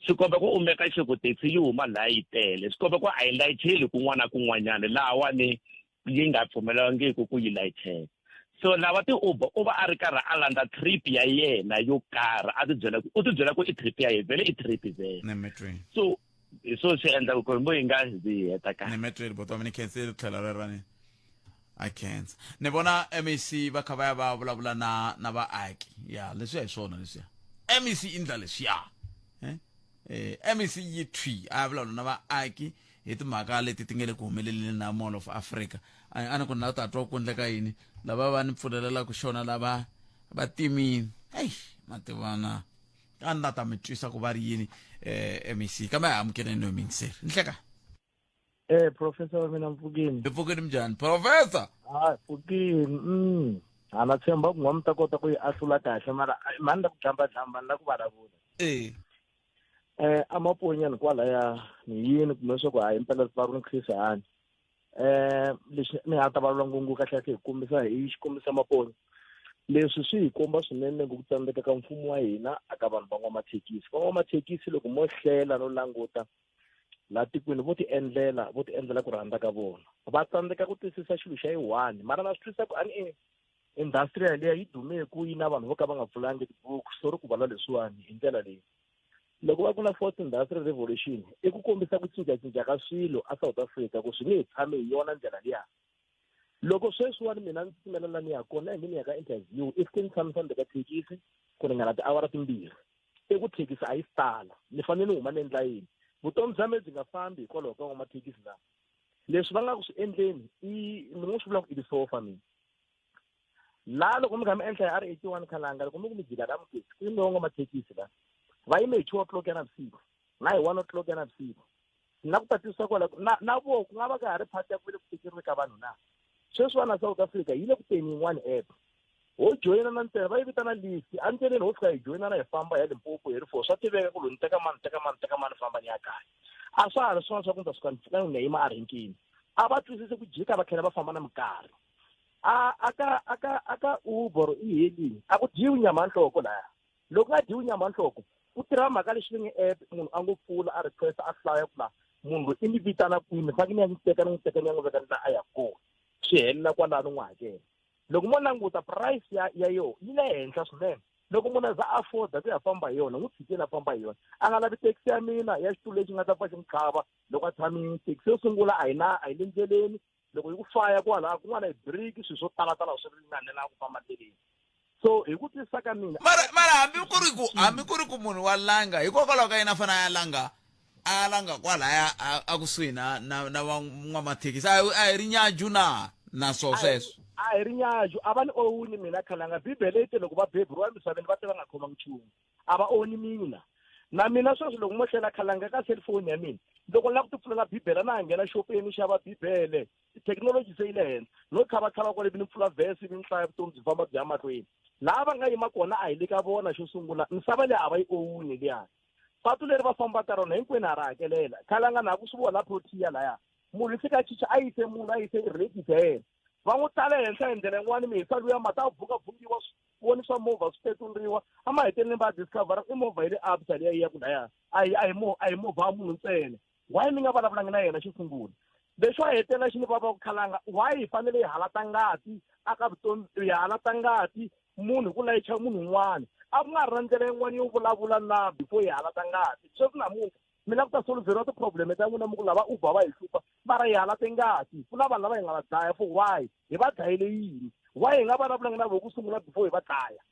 swi komba ku u meka sure ku thekisi yi huma laha yi tele swi komba ku a yi layicheli kun'wana na kun'wanyana lahawani yi nga pfumelelangiki ku yi layichela so lava ti-uber u va a ri karhi a landza trip ya yena yo karhi a ti byela ku u ti byela ku i trip ya yena vhele i trip vhele so hi swo swi endlaka ku ri mo yi nga zi yi heta kahle ni bota ni khensile tlhela ri ra ni a khensa ni vona mec va kha va ya va vulavula na na vaaki ya leswiya hi swona leswiya mec i ndla leswiya eh? eh, mec yi thwi a ya vulavula na vaaki hi timhaka leti ti nga le ku humeleleni na mall of africa a ni ku na ta twa ku endleka yini lava va ni pfulelelaka xona lava va timini eyi mativana a ni la ta mi twisa ku va ri yini um mec kambe a hi amukeleni no mingiseri nhleka Eh professor wa mina mpfukini. Hi pfukini mjhani professor? Ah pfukini. Mm. A na tshemba ku n'wa mi ta kota ku yi ahlula kahle mara mhani la ku dlamba dlamba ni la ku vulavula. Eh. Eh amaponyani kwalaya ni yini kumbe leswaku hayi impela ripfalo ni Chris Hani. Eh lexi ni nga ta vulavula ngopfu kahle kahle hi kombisa hi xikombiso maponya. Leswi swi hi komba swinene ku tsandzeka ka mfumo wa hina aka vanhu van'wamathekisi. Van'wamathekisi loko mo hlela no languta laha tikweni vo ti endlela vo ti endlela ku rhandza ka vona va tsandzeka ku twisisa xilo xa yi one mara na swi twisisa ku a ni e industry yaliya yi dume ku yi na vanhu vo ka va nga pfulangi tibuku sorry ku vala leswiwani hi ndlela leyi loko va ku na fourth industrial revolution i ku kombisa ku cincacinca ka swilo a South Africa ku swi nge he tshami hi yona ndlela liya loko sweswiwani mina ndzi pfumela la ni ya kona hi ni ya ka interview i fike ni tshamisa ni ka thekisi ku ringana tiawara timbirhi i ku thekisi a yi tala ni fanele ni huma ni endla yini vutomi bya mina byi nga fambi hikwalaho ka n'wamathekisi lama Leswi va nga ku swi endleni i ni ngo swi vula ku i tisofa mina. Laha loko mi kha mi enhla hi R 81 Khalanga loko mi ku mi jika la Mugezi ku yimiwa n'wamathekisi la va yime hi 2 o'clock ya navusiku na hi 1 o'clock ya navusiku na ku tatisa kwala na na vo ku nga va ka ha ri part ya ku ve le ku tekeriwe ka vanhu na sweswiwa na South Africa yi le ku teni yin'wana app ho joyinana ntsena va yi vitana list endleleni ho fika hi joyinana hi famba ya Limpopo hi ri four swa tiveka ku loyi ni teka mani teka mani teka mani famba ni ya kaya a swa ha ri swona swa ku ni ta suka ni pfuka ni ya yima a renkini a va twisisi ku jika va tlhela va famba na minkarhi a aka aka aka Uber e-hailing a ku dyiwi nyama ya nhloko laya loko nga dyiwi nyama ya nhloko ku tirha mhaka lexi va nge app munhu a ngo pfula a request a hlaya ku la munhu loyi i ni vitana kwini ni fanekele ni ya n'wi teka ni n'wi teka ni ya n'wi veka ni la a ya kona swi helela kwalano n'wi hakela loko mo languta price ya ya yo yi le henhla swinene loko munhu a za afforda ku ya famba hi yona n'wi tshikeni a famba hi yona a nga lavi taxi ya mina ya xitulu lexi nga ta pfa xi n'wi tlhava loko a tshamile taxi yo sungula a yi na a yi le ndleleni loko yi ku faya kwalaha kun'wana hi biriki swilo swo talatala swi ringanela ku famba ndleleni so hi ku twisisa ka mina mara mara hambi ku ri ku hambi ku ri ku munhu wa langa hikokwalaho ka yena a fanele a ya langa a ya langa kwalaya a kusuhi na na na van'wamathekisi a a hi ri nyaju na na swo sweswo a hi ri nyaju a va ni owuni mina khalanga bibele yi te loko va beburiwa emisaveni va te va nga khomangi nchumu a va oni mina na mina sweswi loko mo hlela khalanga ka cellphone ya mina loko ni lava ku tipfulela bibele na ha nghena xopeni ni xava bibele thekinoloji se yi le henhla no tlhavatlhava kwale vi ni pfula vhesi vi ni hlaya vutomi byi famba byi ya mahlweni laha va nga yima kona a hi le ka vona xo sungula misava leyi a va yi owuni liyani patu leri va fambaka rona hinkwenu ha ri hakelela khalanga na ha ku swi vona protea laya munhu i fika a chicha a yise munhu a yise relative ya yena va n'wi tala henhla hi ndlela yin'wana mihisa luya mati a bvungabvungiwa voni swa movha swi petluriwa emaheteleleni va discover i movha yi le absa leyi ya ku laya a hi a hi mo a hi movha wa munhu ntsena why mi nga vulavulangi na yena xo sungula lexo hetelela xi ni vava ku khalanga why hi fanele hi halata ngati aka vutomi hi halata ngati munhu hi ku layicha munhu un'wana a ku nga ri na ndlela yin'wana yo vulavula na before hi halata ngati sweswi namuntlha mi lava ku ta solveriwa ti-problem ta n'wina mi ku lava uber va hi hlupha mara hi halate ngati ku na vanhu lava hi nga va dlaya for why hi va dlayele yini why hi nga vulavulanga na voho ku sungula before hi va dlaya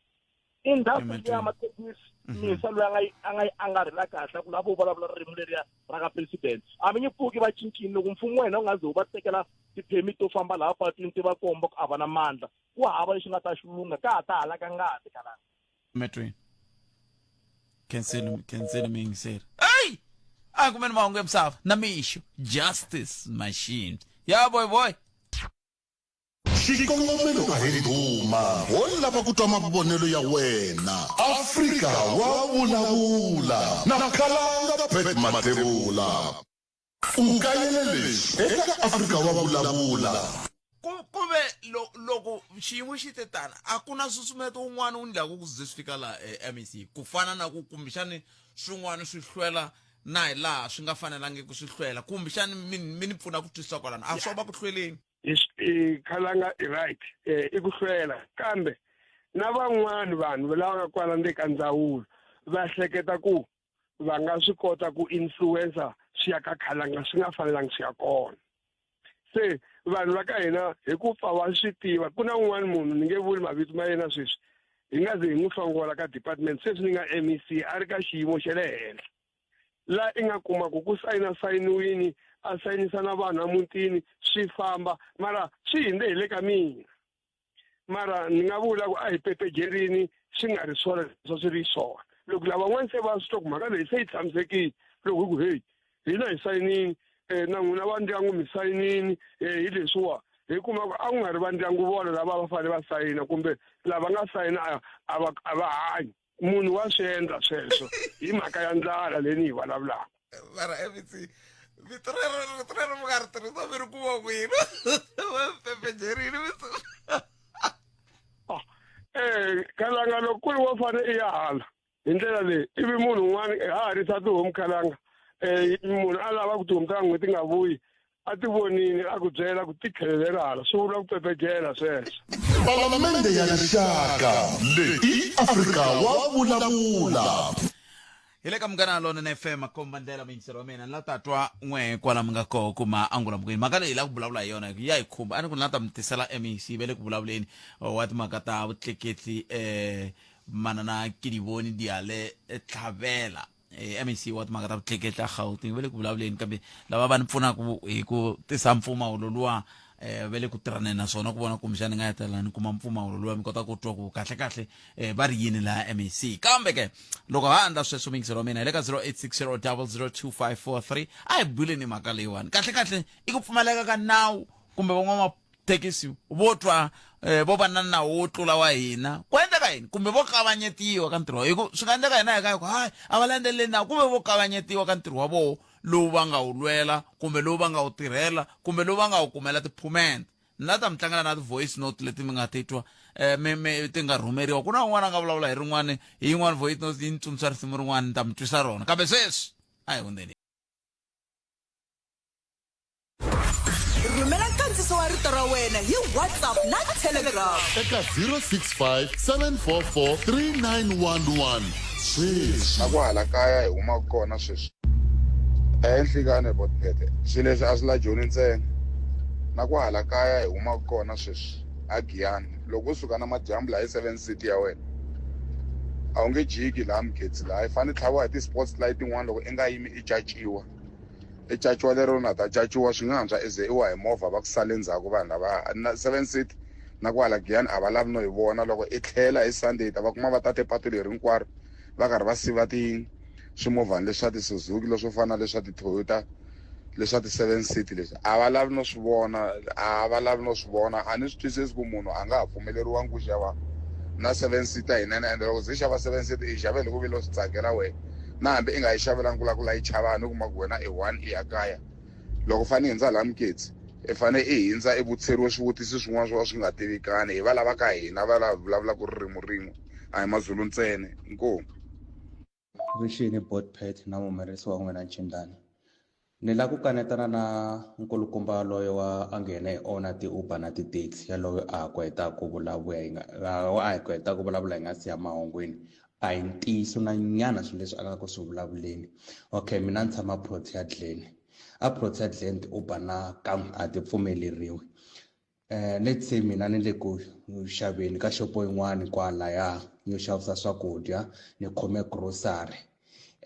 industry ya mathekisi mhm. misa loyi a nga a nga yi angarhela kahle ku lava u vulavula ririmi leriya ra ka president a mi nge pfuki va cincini loko mfumo wa hina wu nga ze wu va tekela ti-permit to famba laha patwini ti va komba ku a va na mandla ku hava lexi nga ta xi lungha ka ha ta halaka ngati kalanga metweni khenseni khenseni miyingiseri eyi a kumeni mahungu ya misava na mixo justice machine ya boy boy Xikongomelo a hi ndhuma, ho lava ku twa mavonelo ya wena. Afrika wa vulavula na Khalanga Pat Mathebula. U kayele leswi eka Afrika wa vulavula. Ku ku ve loko xiyimo xi te tani a ku na nsusumeto wun'wana wu ndlaku ku ze swi fika laha eh, MEC ku fana na ku kumbexani swin'wana swi hlwela na hi laha swi nga fanelangiki swi hlwela kumbexani mi ni pfuna ku twisisa kwalano a swo va ku hlweleni i khalanga i right eh, i ku hlwela kambe na van'wani vanhu lava nga kwala ndzeni ka ndzawulo va hleketa ku va nga swi kota ku influencer swi ya ka khalanga swi nga fanelangi swi ya kona se vanhu va ka hina hi ku pfa va swi tiva ku na un'wana munhu ni nge vuli mavito ma yena sweswi hi nga ze hi n'wi hlongola ka department sweswi ni nga mec a ri ka xiyimo xa le henhla la i nga kuma ku ku sayina sayiniwini a sayinisa na vanhu emutini swi famba mara swi hindze hi le ka mina mara ni nga vula ku a hi pepejerini swi nga ri swona swa swi ri swona loko lavan'wana se va swi twa ku mhaka leyi se yi tshamisekile loko hi ku heyi hina hi sayinini um na n'wina va ndyangu mi sayinini um hi leswiwa hi kuma ku a ku nga ri va ndyangu vona lava va fanele va sayina kumbe lava nga sayina a va a va hanyi munhu wa swi endla sweswo hi mhaka ya ndlala leyi ni yi vulavulaka mara mec vito rero rito rero mi nga ri tirhisa mi ri kuma kwini va pephejerini vito eh khalanga loko ku ri wo fane i ya hala hi ndlela leyi ivi munhu un'wana ha ha risa tihomu khalanga um munhu a lava ku tihomu ta n'hweti nga vuyi a ti vonile a ku byela ku ti tlhelelela hala swi vula ku pepejela sweswo Palamende ya Rixaka leyi i Afrika wa vulavula. Hi le ka Munghana Lonene FM komba ndlela muyingiseri wa mina ni la ta twa n'we kwala mi nga koho kuma angula mukweni mhaka leyi hi la ku vulavula hi yona ya hi khumba a ni ku ni la ta mi tisela MEC va le ku vulavuleni wa timhaka ta vutleketli um manana Kedibone Diale Tlhabela. eh, mec wa timhaka ta vutleketla gauteng va le ku vulavuleni kambe lava va ni pfunaka hi ku tisa mpfumawulo luwa eh va le ku tirhaneni na swona ku vona kumbexana ni nga hetelela ni kuma mpfumawulo luwa mi kota ku twa ku kahle kahle eh va ri yini laha mec kambe ke loko ha andla sweswo mingiselo wa mina hi le ka 0860002543 a hi buleni mhaka leyiwani kahle kahle i ku pfumaleka ka nawu kumbe van'wamathekisi vo twa eh, vo va na nawu wo tlula wa hina ku endleka yini kumbe vo kavanyetiwa ka ntirho wa hi ku swi nga endleka hina hi ka hi ku hayi a va landzeleli nawu kumbe vo kavanyetiwa ka ntirho wa voho lowu va nga wu lwela kumbe lowu va nga wu tirhela kumbe lowu va nga wu kumela tiphumente ni la ta mi tlangela na ti-voice note leti mi nga titwa um mi mi ti nga rhumeriwa ku na un'wana a nga vulavula hi rin'wana hi yin'wana voice note yi ni tsundzuxa risimu rin'wana ni ta mi twisa rona kambe sweswi a hi hundzeni Rhumela nkandziso wa rito ra wena hi WhatsApp na Telegram. Eka 065 744 3911 sweswi. Na kwahala kaya hi humaka kona sweswi. Ehe Nhlikani Botphete, swilo leswi a swi la Joni ntsena. Na kwahala kaya hi humaka kona sweswi a Giyani, loko u suka namadyambu laha hi seven seat ya wena a wu nge jiki laha Mugedzi laha, i fanele i tlhaviwa hi ti-sports light tin'wana loko i nga yimi i caciwa. I caciwa lero na ta caciwa swi nga antswa i ze i wa hi movha va ku sale ndzhaku vanhu lava na seven seat na kwala Giyani a va lavi no hi vona loko i tlhela hi Sunday ta va kuma va tate patu leri hinkwaro va karhi va siva ti swimovhani leswa ti-Suzuki leswo fana na leswa ti-Toyota leswa ti-seven seat leswi a va lavi no swi vona a va lavi no swi vona a ni swi twisisi ku munhu a nga ha pfumeleriwangi ku xava na seven seater yinene ende loko ze xava seven seater i xave loko vile u swi tsakela wena na hambi i nga yi xavelangi ku lava ku layicha vanhu u kuma ku wena i one i ya kaya loko fane i hindza laha Muketsi i fane i hindza i vutiseriwe swivutiso swin'wana swo ka swi nga tivikani hi va lava ka hina va lava vulavulaka ririmi rin'we a hi Mazulu ntsena inkomu. Vuxeni Botpet na muhumelerisi wa n'wina Ncindani. Ni la ku kanetana na nkulukumba yaloye wa a nghena hi owner ti-Uber na ti-taxi yaloye a ha ku heta ku vulavula hi nga a ha ku heta ku vulavula hi nga si ya mahungwini a hi ntiyiso na nyana swilo leswi a nga ku swi vulavuleni okay mina ni tshama Protea Glen a Protea Glen ti-Uber na kan'we a ti pfumeleriwi Let's say mina ni le ku xaveni ka xopo yin'wani kwalaya yo xavisa swakudya ni khome grocery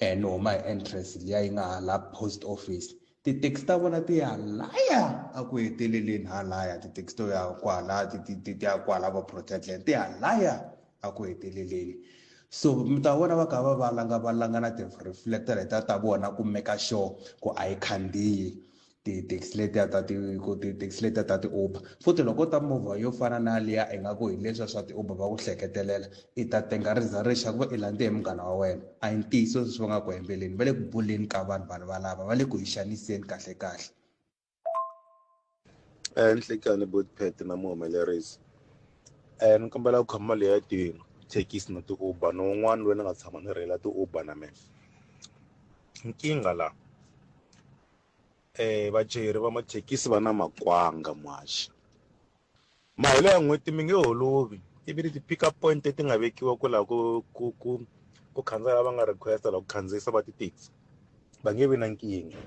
ni huma hi entrance liya yi nga hala post office tithekisi ta vona ti ya laya a ku heteleleni halaya tithekisi to ya kwala ti ti ti ya kwala vo Protea ti ya laya a ku heteleleni so mi ta vona va kha va valanga valanga na ti-reflector letiya ta vona ku make sure ku a yi khandziyi tithekisi letiya ta ti ku tithekisi letiya ta ti-uber futhi loko ta movha yo fana na liya ingaku hi leswiya swa ti-uber va ku hleketelela i ta tenga ri za ri xa ku va i landze hi munghana wa wena a hi ntiyiso leswi va nga ku hembeleni va le ku buleni ka vanhu vanhu valava va le ku hi xaniseni kahle kahle. Nhlekani Botpet na muhumelerisi ni kombela ku khoma mali ya tithekisi na ti-uber ni wun'wana loyi ni nga tshama ni rheyila ti-uber na mina nkingha la Vachayeri va mathekisi va na makwanga muhaxi mahelo ya n'hweti mi nge holovi ivi ti-pick up point leti nga vekiwa ku laha ku ku ku ku khandziya lava nga request-a la ku khandziyisa va ti-taxi va nge vi na nkingha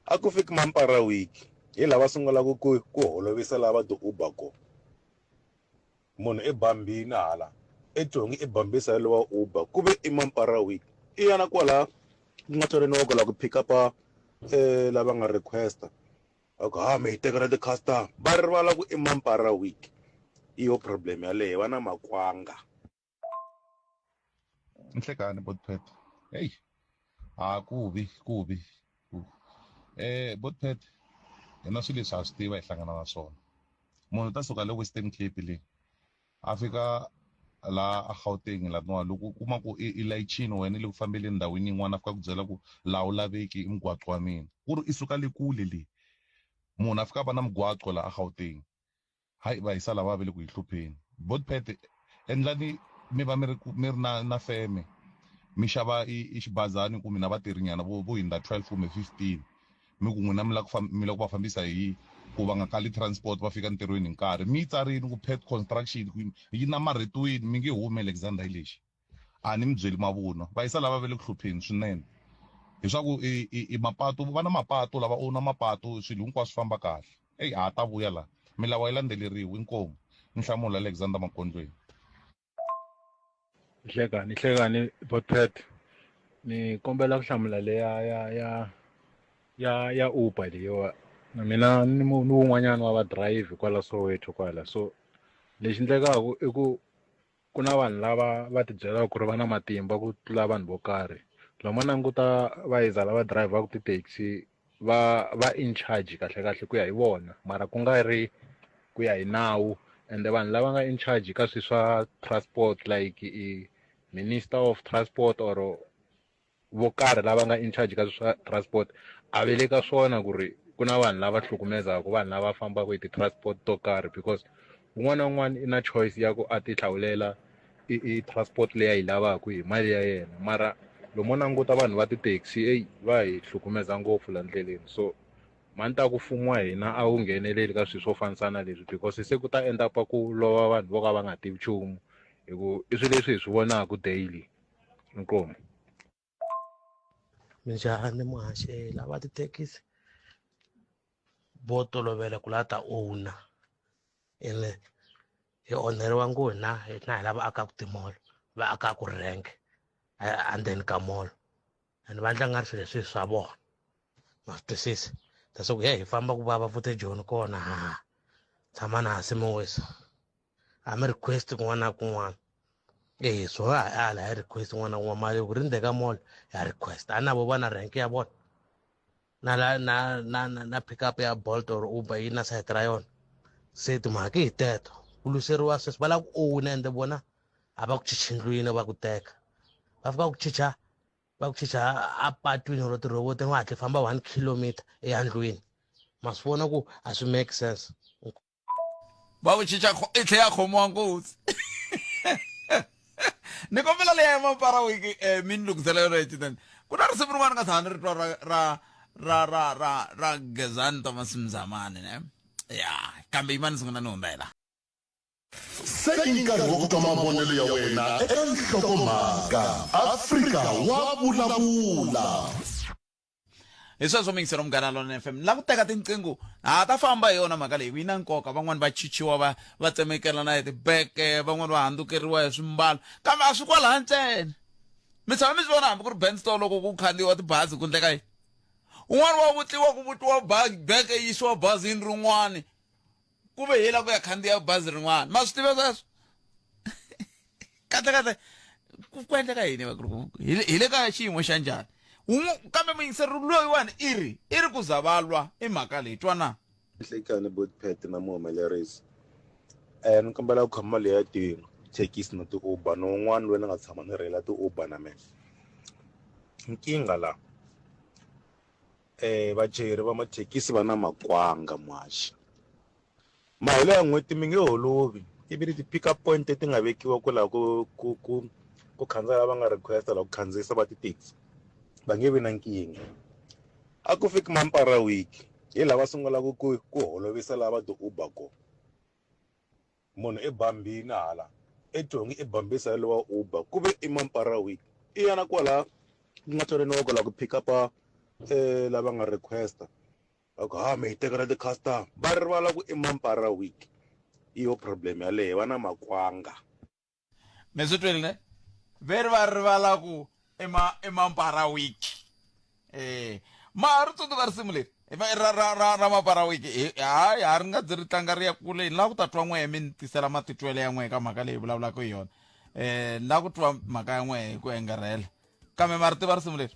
a ku fiki mampara week hi lava sungulaka ku ku holovisa lava ti-uber kona. Munhu i bambini hala eJongi i bambisa yalowa wa Uber ku ve i mampara week i ya na kwala ku nga twananiwa ku la ku pick up lava nga request-a va ku ha mi hi tekela ti-customer va rivala ku i mampara week hi yo problem yaleyo va na makwanga. Nhlekani Botpet heyi ha kubi kubi eh Botpet hina swilo leswi ha swi tiva hi hlangana na swona munhu u ta suka le Western Cape le a fika la a Gauteng laniwa loko u kuma ku i layichini wena i le ku fambeleni ndhawini yin'wana a fika ku byela ku laha u laveki i mugwaqo wa mina ku ri i suka le kule le munhu a fika a va na mugwaqo la a Gauteng Hayi vahisa lava va le ku hi hlupheni. Botpet endlani mi va mi ri mi ri na na feme mi xava i i xibazani kumbe na vatirhi nyana vo vo hindza 12 kumbe 15 mi ku n'wina mi la ku mi la ku va fambisa hi ku va nga kali transport va fika ntirhweni hi nkarhi mi yi tsarini ku Pet Construction ku yi namarhetiwini mi nge humi Alexander hi lexi. A ni mi byeli mavunwa vayisa lava va le ku hlupheni swinene hi swa ku i i i mapatu va na mapatu lava owner mapatu swilo hinkwaswo swi famba kahle eyi ha ta vuya la milawu a yi landzeleriwi inkomu nhlamulo Alexander Makondlweni. Nhlekani nhlekani Botpet. Ni kombela ku hlamula leya ya ya ya ya Uber leyiwa na mina ni mu ni wun'wanyana wa va-drive kwala Soweto kwala so lexi endlekaka i ku ku na vanhu lava va ti byelaka ku ri va na matimba ku tlula vanhu vo karhi loko mo languta va yiza lava dirayivhaka ti-taxi va va in charge kahle kahle ku ya hi vona mara ku nga ri ku ya hi nawu ende vanhu lava nga in charge ka swilo swa transport like i minister of transport or vo karhi lava nga in charge ka swa transport a ve le ka swona ku ri ku na vanhu lava hlukumezaka vanhu lava fambaka hi ti-transport to karhi because un'wana na un'wana i na choice ya ku a ti hlawulela i, i transport leyi a yi lavaka hi mali ya yena mara loko mo languta vanhu va ti-taxi eyi va hi hlukumeza ngopfu la ndleleni so mhani ta ku mfumo wa hina a wu ngheneleli ka swilo swo fanisana leswi because se ku ta end up ku lova vanhu vo ka va nga tivi nchumu hi ku i swilo leswi hi swi vonaka daily inkomu Minjhani muhaxi lava tithekisi vo tolovela ku lava ta owner ene hi onheriwa ngopfu hina hina hi lava akaka timall va akaka rank endzeni ka mall and va endla nga ri swilo leswi swa vona ma swi twisisa that's ku hi famba ku vava futhi ejoni kona ha tshama na hansi mi wisa a mi request kun'wana na kun'wana e swo ha ala hi request kun'wana na kun'wana mali ku ri ndzeni ka mall ya request a na vo va na rank ya vona na la na na na, na pick up ya Bolt or Uber yi na sayiti ra yona se timhaka hi teto ku lwiseriwa sweswi va lava ku owna ende vona a va ku chichi ndlwini va ku teka va fika ku chicha va ku chicha a patwini or tirhobotini wa hatla famba 1 kilometer eya ndlwini ma swi vona ku a swi make sense. Va ku chicha i tlhe ya khomiwa nkunzi ni kombela leya ya mampara wiki um mi ni lunghisela yona hi ku na risimu rin'wana nga tshama ni ri twa ra ra ra ra ra ra Gezani Thomas Mzamani ne ya kambe yimani sungula ni hundza hi laha. Se i nkarhi wa ku twa mavonelo ya wena eka nhlokomhaka. Afrika wa vulavula. Hi sweswo muyingiseri wa Munghana Lonene FM ni lava ku teka tinqingho ha ta famba hi yona mhaka leyi yi na nkoka van'wani va chichiwa va va tsemekelana hi tibeke van'wani va handzukeriwa hi swimbalo kambe a swi kwalaha ntsena mi tshama mi swi vona hambi ku ri benstore loko ku khandziyiwa tibazi ku ndleka yini un'wana wa vutliwa ku vutliwa beke yi yisiwa bazini rin'wani ku ve hi la ku ya khandziya bazi rin'wana ma swi tiva sweswo kahle kahle ku ku endleka yini vakulukumba hi le- hi le ka xiyimo xa njhani Wun'we- kambe muyingiseri loyiwani i ri i ri ku za va lwa i mhaka leyi twana Nhlekani Botpet na muhumelerisi ni kombela ku khoma mali ya tithekisi na ti-Uber ni wun'wana loyi ni nga tshama ni rheyila ti-Uber na mina nkingha la Vachayeri va mathekisi va na makwanga muhaxi mahelo ya n'hweti mi nge holovi ivi ti-pick up point leti nga vekiwa ku laha ku ku ku ku khandziya lava nga request-a la ku khandziyisa va ti-taxi va nge vi na nkingha a ku fiki mampara week hi laha va sungulaka ku ku holovisa lava ti-Uber kona. Munhu i bambini hala eJoni i bambisa yalowa wa Uber ku ve i mampara week i ya na kwala ku nga twananiwa ku la ku pick up lava nga request-a va ku ha mi hi tekela ti-customer va rivala ku i mampara week hi yo problem yaleyo va na makwanga. Mi swi twile ne ve ri va rivala ku i ma i mampara week eh ma ha ri tsundzuka risimu leri ra ra ra ra mampara week hayi ha ri nga byi ri tlanga ri ya kule ni lava ku ta twa n'wehe mi ni tisela matitwelo ya n'wehe ka mhaka leyi vulavulaka hi yona eh ni lava ku twa mhaka ya n'wehe hi ku engerhela kambe ma ri tiva risimu leri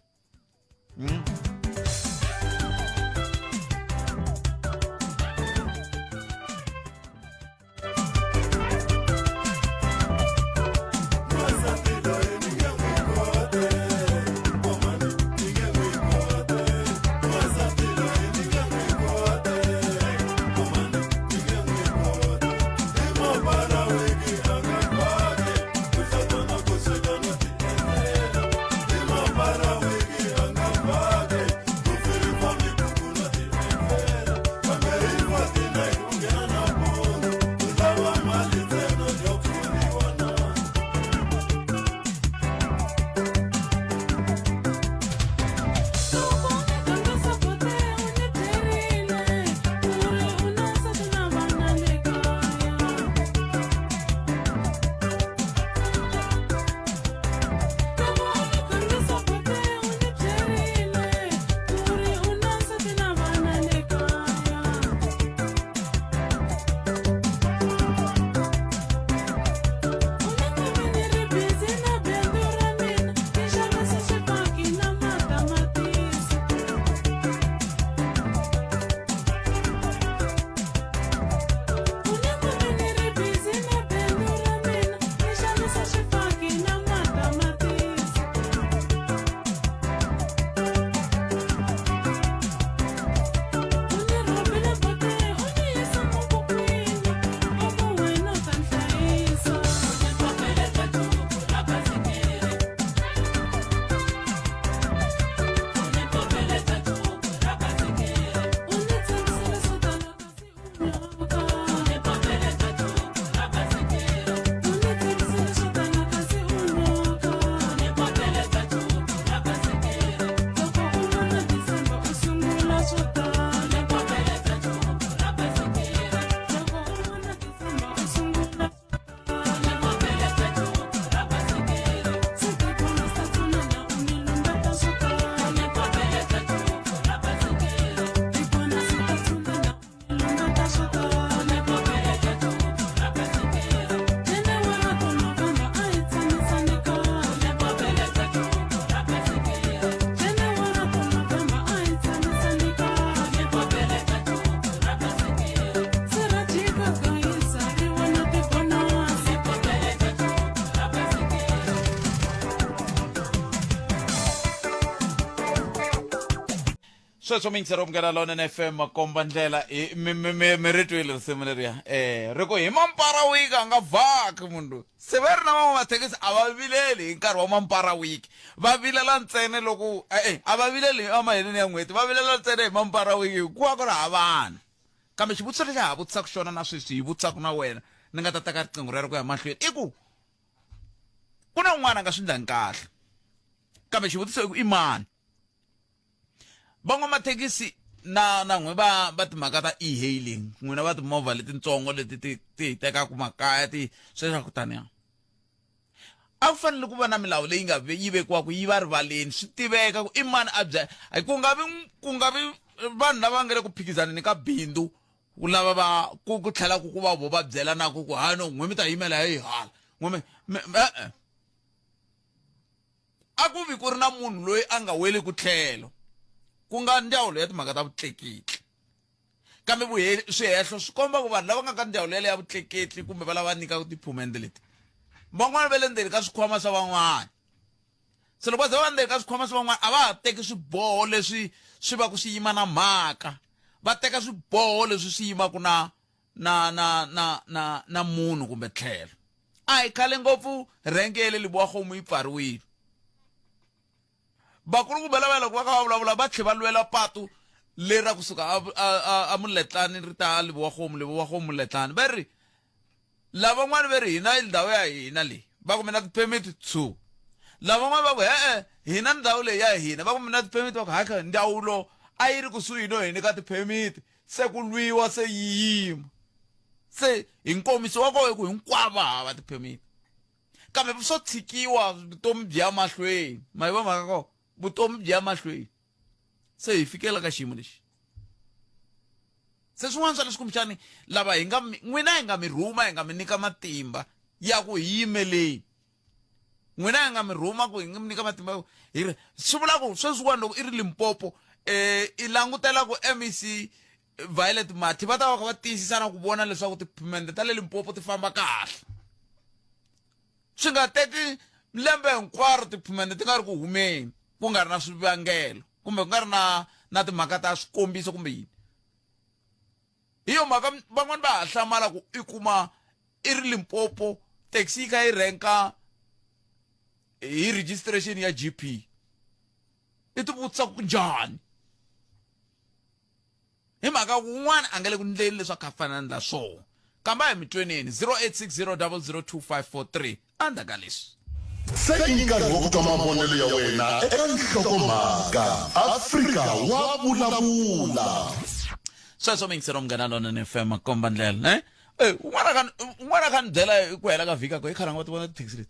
Sweswo mi yingisela Munghana Lonene FM makomba ndlela hi mi mi mi mi ri twile risimu leriya eh ri ku hi mampara week a nga vhaki munhu se va ri na van'wamathekisi a va vileli hi nkarhi wa mampara week va vilela ntsena loko e-e a va vileli emaheleni ya n'hweti va vilela ntsena hi mampara week hikuva ku ri hava vanhu kambe xivutiso lexi ha ha vutisaka xona na sweswi hi vutisaka na wena ni nga ta teka riqingho rero ku ya mahlweni i ku ku na un'wana a nga swi ndlangi kahle kambe xivutiso i ku i mani Van'wamathekisi na na n'we va va timhaka ta e-hailing n'wina va timovha letintsongo leti ti ti hi tekaka makaya ti sweswa ku taniya a ku fanele ku va na milawu leyi nga yi vekiwaka yi va rivaleni swi tiveka ku i mani a bya ku nga vi ku nga vi vanhu lava nga le ku phikizaneni ka bindzu ku lava va ku ku tlhela ku ku va vo va byelanaku ku ha no n'we mi ta yimela hi hala n'we mi e-e A ku vi ku ri na munhu loyi a nga weliku tlhelo, ku nga ndzawulo ya timhaka ta vutleketli. Kambe swihehlo swi komba ku vanhu lava nga ka ndzawulo yaleyo ya vutleketli kumbe va lava nyikaka tiphumende leti, van'wana va le ndzeni ka swikhwama swa van'wana. Se loko va ze va va ndzeni ka swikhwama swa van'wana a va ha teki swiboho leswi swi va ku swi yima na mhaka, va teka swiboho leswi swi yimaka na na na na na na munhu kumbe tlhelo a hi khale ngopfu rhenke ya le Lebowakgomo yi pfariwile vakulukumba lava loko va kha va vulavula va tlhe va lwela patu leri ra kusuka a a a Muletlani ri ta Lebowakgomo Lebowakgomo Muletlani va ri lavan'wana va ri hina ndhawu ya hina leyi va ku mina ti-permit two lavan'wana va ku e-e hina ndhawu leyi ya hina va ku mina ti-permit va ku haka ndzawulo a yi ri kusuhi no hi nyika ti-permit se ku lwiwa se yi yima se hi nkomiso wa kona ku hinkwavo va hava ti-permit kambe swo tshikiwa vutomi byi ya mahlweni ma yi va mhaka kona vutomi byi ya mahlweni se hi fikela ka xiyimo lexi se swin'wana swa leswi kumbexani lava hi nga n'wina hi nga mi rhuma hi nga mi nyika matimba ya ku hi yimeleni n'wina hi nga mi rhuma ku hi nga mi nyika matimba hi ri swi vula ku sweswiwani loko i ri Limpopo um i langutela ku MEC Violet Mathe va ta va kha va tiyisisa na ku vona leswaku tiphumende ta le Limpopo ti famba kahle swi nga teki lembe hinkwaro tiphumende ti nga ri ku humeni ku nga ri na swivangelo kumbe ku nga ri na na timhaka ta swikombiso kumbe yini hi yo mhaka van'wani va ha hlamala ku i kuma i ri Limpopo taxi yi kha yi renka hi registration ya GP i ti vutisa ku njhani hi mhaka ku un'wana a nga le ku ndleni leswaku a fanele a ndla swona kambe a hi mi tweneni 0860002543 endzhaku ka leswi Se i nkarhi wa ku twa mavonelo ya wena eka nhlokomhaka. Afrika wa vulavula. Sweswo mi yingisela Munghana Lonene FM makomba ndlela eh eh un'wana ka un'wana ka ni byela hi ku hela ka vhiki ku hi khalanga wa ti vona tithekisi leti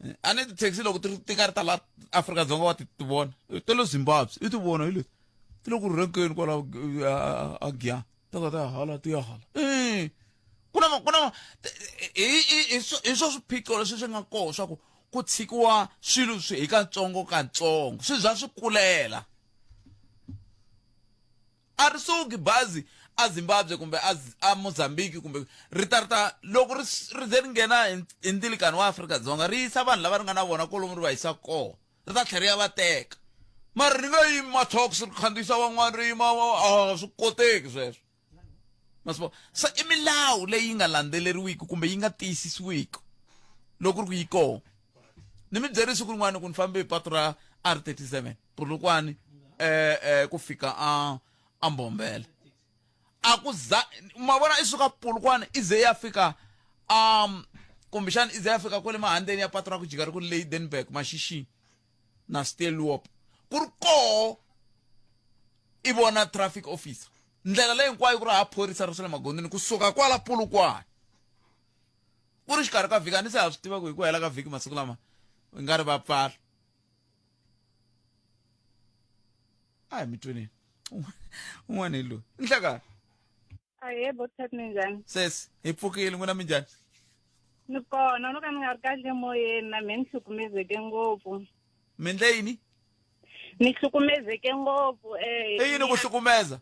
eh, a ni tithekisi loko ti ti karhi ta la Afrika-Dzonga wa ti ti vona eh, ta le Zimbabwe i ti vona hi leti ti le ku rhenkeni kwala eh, a Giyani ta ta ta ya hala ti ya hala eh ku na ku na hi hi hi swo swiphiqo leswi swi nga kona swa ku ku tshikiwa swilo swi hi katsongo katsongo swi za swi kulela a ri suki bazi a Zimbabwe kumbe a a Mozambique kumbe ri ta ri ta loko ri ri ze ri nghena hi ndzilikano wa Afrika-Dzonga ri yisa vanhu lava ri nga na vona kolomu ri va yisa kona ri ta tlhela ri ya va teka mara ri nga yimi ma-talks ri khandziyisa van'wana ri yima a swi koteki sweswo ma swi vona se i milawu leyi nga landzeleriwiki kumbe yi nga tiyisisiwiki loko ri ku yi kona ni mi byeri siku rin'wana ku ni fambe hi patu ra R 37 Polokwane eh eh ku fika a a Mbombela a ku za ma vona i suka Polokwane i ze ya fika um kumbexana i ze ya fika kwale mahandeni ya patu ra ku jika ri ku Lydenburg Mashishini na Steelwop ku ri koho i vona traffic officer ndlela leyi hinkwayo ku ri ha phorisa ra swa le magondzweni kusuka kwala Polokwane ku ri xikarhi ka vhiki a ni se ha swi tiva ku hi ku hela ka vhiki masiku lama i nga ri va pfala a hi mi tweneni un'wana hi loyi nhlekani Ahee, Bothat minjhani? Sesi, hi pfukile n'wina minjhani? Ni kona, no ka ni nga ri kahle moyeni na mehe ni hlukumezeke ngopfu. Mi ndle yini? Ni hlukumezeke ngopfu eh. I yini ku hlukumeza?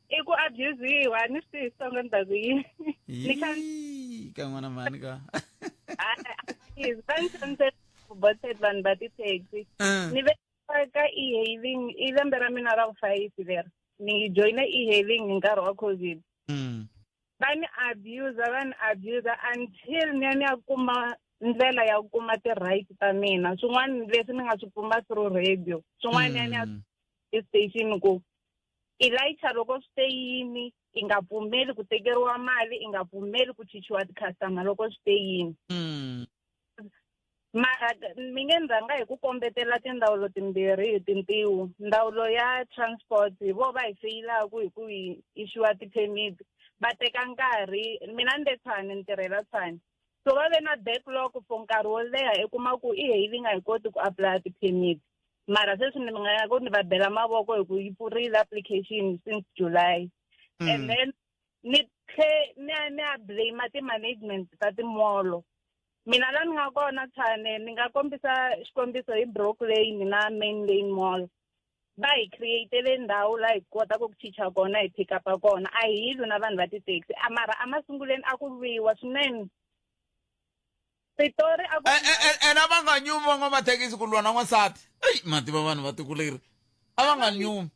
I ku abusiwa, ni swi tivi Xitsonga ni ta ku yini. Ni kha Yii, ka n'wana mhani ka. va ni xanisela Bothat vanhu va ti-taxi. Ni ve Ka e-hailing i lembe ra mina ra vu-five leri ni joyine e-hailing hi nkarhi wa COVID. Va ni abuse, va ni abuse until ni ya ni ya kuma ndlela ya ku kuma ti-right ta mina. Swin'wana leswi ni nga swi kuma through radio, swin'wana ni ya ni ya station ku i layicha loko swi te yini, i nga pfumeli ku tekeriwa mali, i nga pfumeli ku chichiwa ti-customer loko swi te yini. Mara mi nge ni rhanga hi ku kombetela tindzawulo timbirhi hi tintiho. Ndzawulo ya transport hi vo va hi feyilaku hi ku hi issue ti-permit, va teka nkarhi. Mina ni le Tshwane, ni tirhela Tshwane, so va ve na backlog for nkarhi wo leha, i kuma ku e-hailing a yi koti ku apply ti-permit. Mara sweswi ni nga ku ni va bela mavoko hi ku yi pfurile application since July. And then ni tlhe ni ya ni ya blame ti-management ta timolo. Mina la ni nga kona Tshwane, ni nga kombisa xikombiso hi Brook Lane na Main Lane Mall. Va hi createle ndhawu laha hi kotaka ku chicha kona, hi pick up kona. A hi lwi na vanhu va ti-taxi, a mara emasungulweni a ku lwiwa swinene. Pitori a ku Ene a va nga nyumi van'wamathekisi ku lwa na n'wansati. Eyi, ma tiva vanhu va tiko leri a va nga nyumi.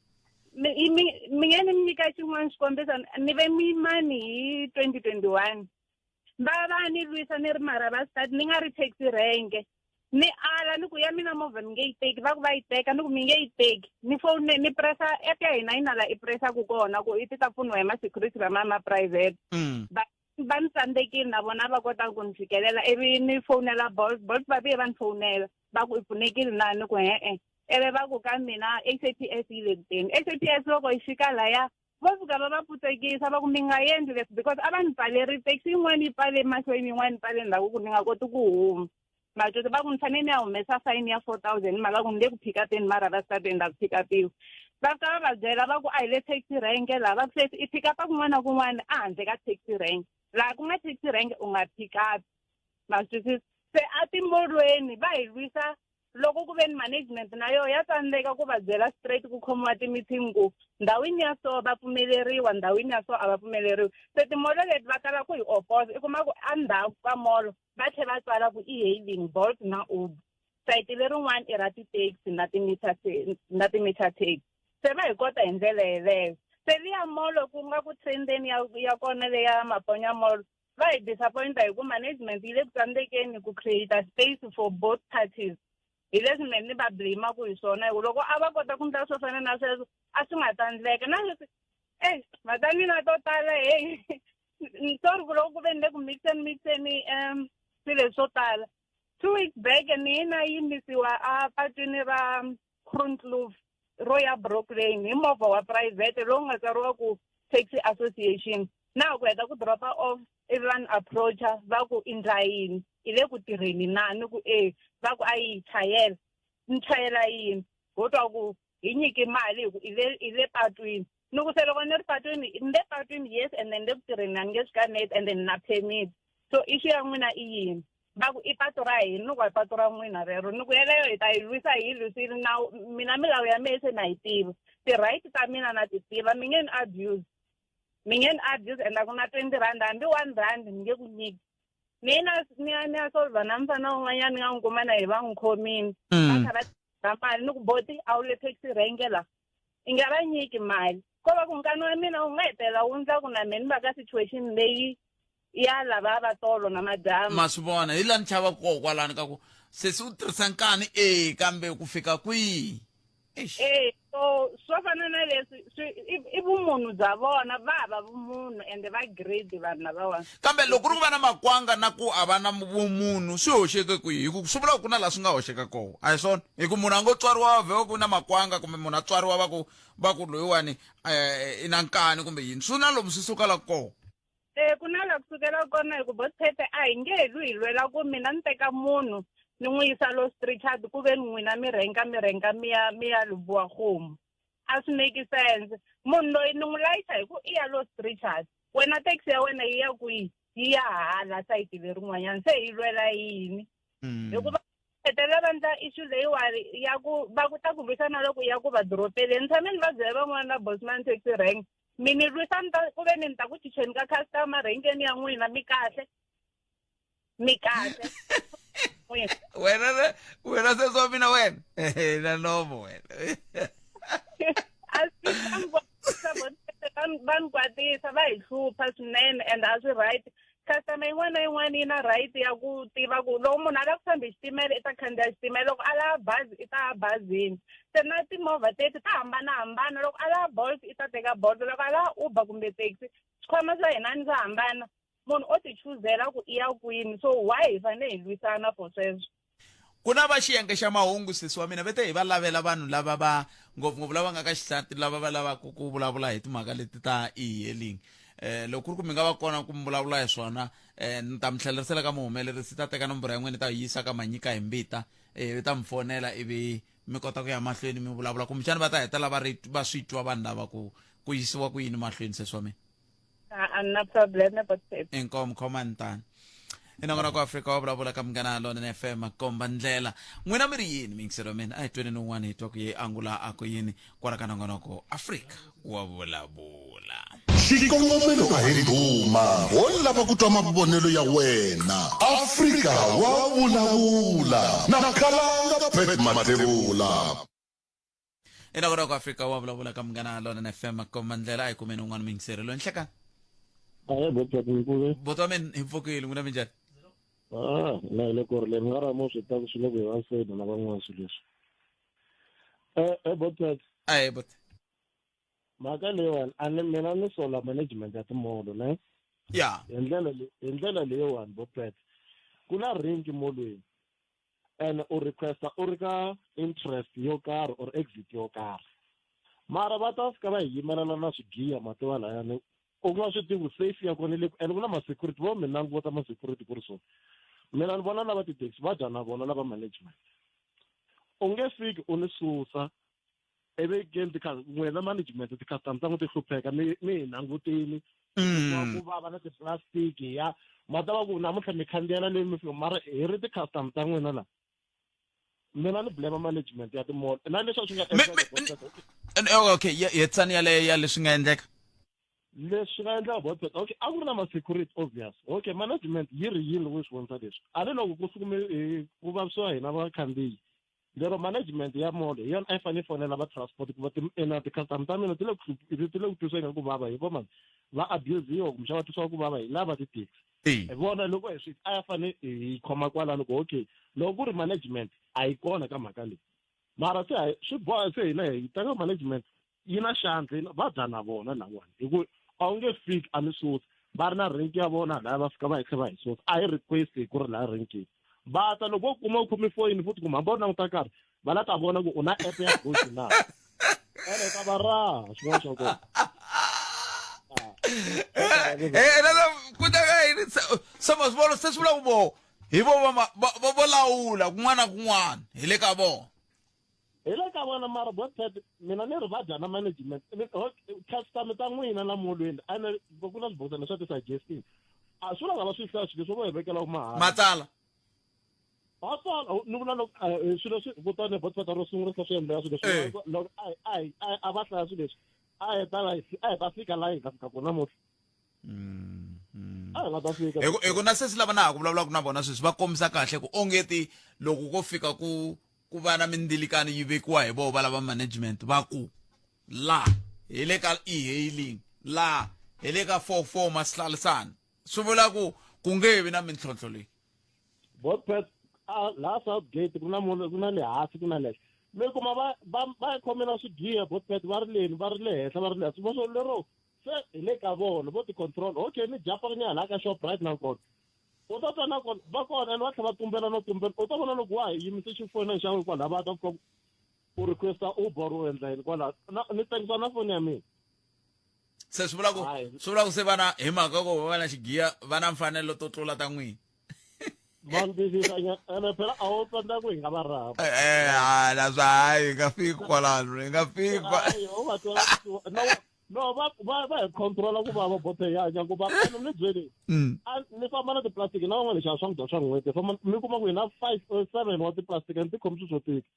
Mi nge ni mi nyika xin'wana xikombiso, ni ve muyimani hi 2021. Va va ni lwisa ni ri mara va start ni nga ri taxi rank. Ni ala ni ku ya mina movha mi nge yi teki, va ku va yi teka, ni ku mi nge yi teki. Ni phone ni pressa app ya hina yi na la i pressaku kona ku i ti ta pfuniwa hi ma security lama ma private. Va ni tsandzekile na vona va kota ku ni fikelela, ivi ni fonela Bolt. Bolt va vuye va ni fonela va ku i pfunekile na, ni ku e-e. Ivi va ku ka mina SAPS yi le kuteni. SAPS loko yi fika laya vo fika va va putsekisa va ku mi nga endli leswi, because a va ni pfaleri taxi yin'wana yi pfale mahlweni, yin'wana yi pfale ndzhaku ku ni nga koti ku huma. Matoti va ku ni fanele ni ya humesa fine ya 4000 mhaka ku ni le ku pick upeni, mara va start la ku pick upiwa. Va fika va va byela va ku a hi le taxi rank laha, va ku sweswi i pick up kun'wana na kun'wana a handle ka taxi rank, laha ku nga taxi rank u nga pick up. Ma swi twisisa? Se a timolweni va hi lwisa loko ku ve ni management na yoho ya tsandzeka ku va byela straight ku khomiwa ti-meeting ku ndhawini ya so va pfumeleriwa, ndhawini ya so a va pfumeleriwi. Se timolo leti va tala ku hi opposa, i kuma ku endzhaku ka molo va tlhe va tsala ku e-hailing, Bolt na Uber, sayiti lerin'wana i ra ti-taxi na ti-meter na ti-meter taxi. Se va hi kota hi ndlela yeleyo. Se liya molo ku nga ku trendeni ya kona leya Maponya Mall, va hi disappointa hi ku management yi le ku tsandzekeni ku create space for both parties. Hi leswi me ni va blame-aku hi swona, hi ku loko a va kota ku ndla swo fana na sweswo a swi nga ta ndleka. Na sweswi e mhaka mina to tala, hey, sorry ku loko ku ve ni le ku mixeni mixeni swilo leswi swo tala. 2 weeks back ni yi na yimisiwa a patwini ra Groenkloof ro ya Brooklyn hi movha wa private lowu nga tsariwa ku Taxi Association. Na ku heta ku dropa off, ivi va ni approacha va ku i ndla yini, i le ku tirheni na, ni ku e, va ku a yi chayela. Ni chayela yini? Ho twa ku hi nyiki mali hi ku i le i le patwini. Ni ku se loko ni ri patwini, ni le patwini yes, and then le ku tirheni a ni nge swi kaneti, and then na permit, so issue ya n'wina i yini? Va ku i patu ra hina. Ni ku a patu ra n'wina rero. Ni ku yeleyo hi ta yi lwisa, hi yi lwisile na mina milawu ya mehe se na yi tiva, ti-right ta mina na ti tiva. Mi nge ni abuse, mi nge ni abuse, and a ku na 20 rand hambi 1 rand ni nge ku nyiki. Ni na ni ya ni ya solva na mfana un'wanyana ni nga n'wi kuma na hi va n'wi khomini. Va kha va tirha mali, ni ku boti a wu le taxi rank la, i nga va nyiki mali. Ko va ku nkani wa mina wu nga hetelela wu ndla ku na me ni va ka situation leyi ya lava va tolo na madyambu. Ma swi vona hi laha ni chavaka koho kwalano ka ku sesi u tirhisa nkani e kambe ku fika kwihi? E so swo fana na leswi swi i vumunhu bya vona, va hava vumunhu ende va greedy vanhu lavawani. Kambe loko ku ri ku va na makwanga na ku a va na vumunhu swi hoxeke kwihi? Hi ku swi vula ku ku na laha swi nga hoxeka kona, a hi swona? Hi ku munhu a ngo tswariwa vhe ku na makwanga, kumbe munhu a tswariwa va ku loyiwani i na nkani kumbe yini, swi na lomu swi sukelaka kona. E ku na la ku sukela kona, hi ku Botphete a hi nge he lwi hi lwela ku mina ni teka munhu ni n'wi yisa lo Street ku ve ni n'wina mi rhenga mi rhenga mi ya mi ya Lebowa-Kgomo. A swi make sense. Munhu loyi ni n'wi layicha hi ku i ya lo Street, wena taxi ya wena yi ya kwihi? Yi ya hala sayiti lerin'wanyana. Se hi lwela yini? Hikuva hetelela va ndla issue leyiwani ya ku va ku ta ku lwisana loko ya ku va doropeleni. Ni tshame ni va byela van'wana va Bosman taxi rank, mi ni lwisa ni ta ku ve ni ni ta ku chicheni ka customer renkeni ya n'wina, mi kahle, mi kahle. n'wina. Wena na- wena sesi wa mina wena na nomo wena. A swi va ni kwatisa vo va ni- va ni kwatisa va hi hlupha swinene and a swi right. Customer yin'wana na yin'wana yi na right ya ku tiva ku loko munhu a lava ku famba hi xitimela i ta khandziya xitimela, loko a lava bazi i ta ya bazini. Se na timovha teti ta hambanahambana, loko a lava Bolt i ta teka Bolt, loko a lava Uber kumbe taxi, swikhwama swa hina ni swa hambana. Munhu o ti chuzela ku i ya kwini, so why hi fanele hi lwisana for sweswo? Ku na va xiyenge xa mahungu sesi wa mina ve te hi va lavela vanhu lava va ngopfungopfu lava nga ka xisati lava va lavaka ku vulavula hi timhaka leti ta e-hailing. Loko ku ri ku mi nga va kona ku mi vulavula hi swona ni ta mi tlhelerisela ka muhumelerisi ta teka nomboro ya n'wina ta yi yisa ka Manyika hi mbita ivi ta mi fonela ivi mi kota ku ya mahlweni mi vulavula kumbexana va ta hetelela va ri va swi twa vanhu lava ku ku yisiwa ku yini mahlweni sesi wa mina. A ni na problem but Inkomu khomani tani. I nongonoko wa Afrika wa vulavula ka Munghana Lonene FM komba ndlela. N'wina mi ri yini miyingiselo ya mina? A hi tweni ni un'wana hi twa ku ye angula a ku yini kwala ka nongonoko Afrika wa vulavula. Xikongomelo a hi ndhuma, ho lava ku twa mavonelo ya wena. Afrika wa vulavula na Khalanga Pat Mathebula. I nongonoko Afrika wa vulavula ka Munghana Lonene FM komba ndlela. A hi kumeni un'wana muyingiseri loyi nhlekani. Ahee botwa tinkulu. Botwa wa mina hi pfukile n'wina minjhani? Ah, na hi le ku ri leri nga ra mo swi ta swi le ku hi vaviseni na van'wana swilo leswi. Eh, eh botwa. Ahee botwa. Mhaka leyiwani a ni mina ni sola management ya timolo ne? Ya. Hi ndlela hi ndlela leyiwani botwa. Ku na rank molweni. And u requesta u ri ka interest yo karhi or exit yo karhi. Mara va ta fika va hi yimelela na swigiya mativa layani u nga swi tivi safe ya kona le and ku na ma-security vo mi languta ma-security ku ri so mina ni vona lava ti-taxi va dya na vona lava management u nge fiki u ni susa ivi ke n'wina management ti-customer ta n'wi ti hlupheka mi mi hi langutini ku vava na ti-plastic ya ma ta va ku namuntlha mi khandziyela leyi mi fika mara hi ri ti-customer ta n'wina la mina ni blame management ya timall na leswi a swi nga endleka okay hetsani yaleyo ya leswi nga endleka leswi nga endleka botbet okay a ku ri na ma-security obvious okay management yi ri yini loko yi swi vonisa leswi a ni loko ku sukume ku vavisiwa hina vakhandziyi lero management ya mall hi yona a yi fanele yi fonela va transport ku va ina ti-customer ta mina ti le ku ti le ku twiseni ku vava hi vo mani va abusiwa kumbexana va twisiwa ku vava hi lava ti-taxi hi vona loko hi swi a ya fane hi khoma kwalano ku okay loko ku ri management a yi kona ka mhaka leyi mara se swi boha se hina hi teka management yi na xandla va dya na vona lawani hi ku a wu nge fiki a mi susa va ri na rank ya vona laya va fika va hi tlhe va hi susa a hi request hi ku ri laya rankini va ta loko wo kuma u khome foyini futhi kumbe hambi u languta karhi va la ta vona ku u na app ya Bolt na ene ta va raha xin'wana xa kona. Ku ta ka yini se ma swi vona se swi vula ku vo hi vo va va vo lawula kun'wana na kun'wana hi le ka vona. Hi le ka vona mara Botpet mina ni ri va dya na management customer ta n'wina la molweni ene ku na swibokisana swa ti-suggesting a swi vula va swi hlaya swilo leswi vo hi vekela mahala matsala matsala ni vula loko swilo leswi kutani Botpet ro sungula swi endleka swilo leswi loko a a va hlaya swilo leswi a hi ta a hi ta fika laha hi nga fika kona namuntlha a hi nga ta fika hi ku na sesi lava na ha ku vulavulaka na vona sweswi va kombisa kahle ku ongeti loko ko fika ku ku va na mindzilikano yi vekiwa hi voho va lava management va ku la hi le ka e-hailing la hi le ka 44 masihlalisana swi vula ku ku nge vi na mintlhontlho leyi. Botpet laha Southgate ku na munhu ku na le hansi ku na le mi kuma va va va khome na swigiya Botpet va ri leni va ri le henhla va ri le hansi vo lero se hi le ka vona vo ti control okay ni jumpa nyana laha ka Shoprite na kona u ta twa na kona va kona and va tlhela va tumbela no tumbela u ta vona loko wa ha yimise xifonini xa wena kwalaha va ta fika u requesta Uber u endla yini kwalaha ni tengisa na foni ya mina. Se swi vula ku swi vula ku se vana hi mhaka ku va na xigiya va na mfanelo to tlula ta n'wina. Va ni twisisa ene phela a wu tsandzeka ku hi nga va rhamba. Eh ha la swa hayi hi nga fiki kwalano hi nga fiki kwa. U va twela no va va va hi controla ku vava bothe ya hanya ku va ene ni byeli a ni famba na tiplastic na van'wana xava swakudya swa n'hweti famba mi kuma ku hi na 5 or 7 wa tiplastic and ti khomi swilo swo tika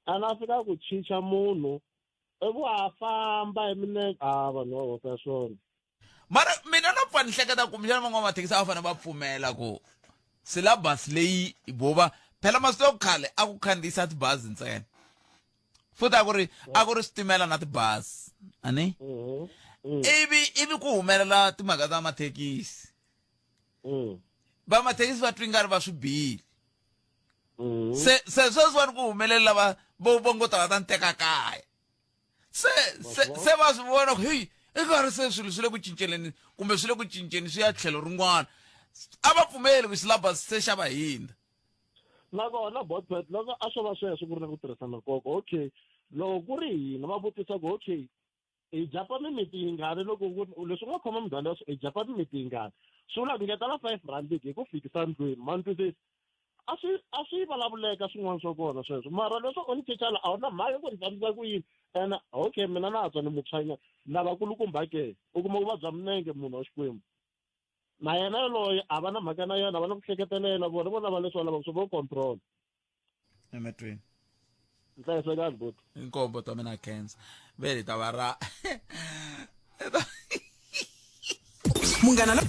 a na fika ku chicha munhu ivi wa famba hi minenge a vanhu va hoxa swona mara mina na pfa ni hleketa kumbexana van'wana mathekisi a va fanele va pfumela ku syllabus leyi vo va phela masiku ya ku khale a ku khandziyisa tibazi ntsena futhi a ku ri a ku ri switimela na tibazi ani ivi ivi ku humelela timhaka ta mathekisi va mathekisi va twi nga ri va swi bile se se sweswiwani ku humelela va vo vo ngo ta va ta ni teka kaya se se se va swi vona ku heyi i karhi se swilo swi le ku cinceleni kumbe swi le ku cinceni swi ya tlhelo rin'wana a va pfumeli ku syllabus se xa va hindza nakona botpet loko a swo va sweswo ku ri na ku tirhisana koko okay loko ku ri hina va vutisa ku okay hi japa mimiti yingani loko leswi u nga khoma mudende wa hi japa mimiti yingani swi vula ku ngetela 5 rand hi ku fikisa ndlwini ma ni twisisa a swi a swi vulavuleka swin'wana swa kona sweswo mara leswo u ni chechala a wu na mhaka ku ni fambisa ku yini ene okay mina na ha twa ni mutshwanya lavakulukumba ke u kuma ku vabya minenge munhu wa xikwembu na yena yaloye a va na mhaka na yena a va na ku hleketelela vona vo lava leswi va lavaka swo vo control emetweni nhlayisekani buti inkombo ta mina cancer vele ta va ra munghana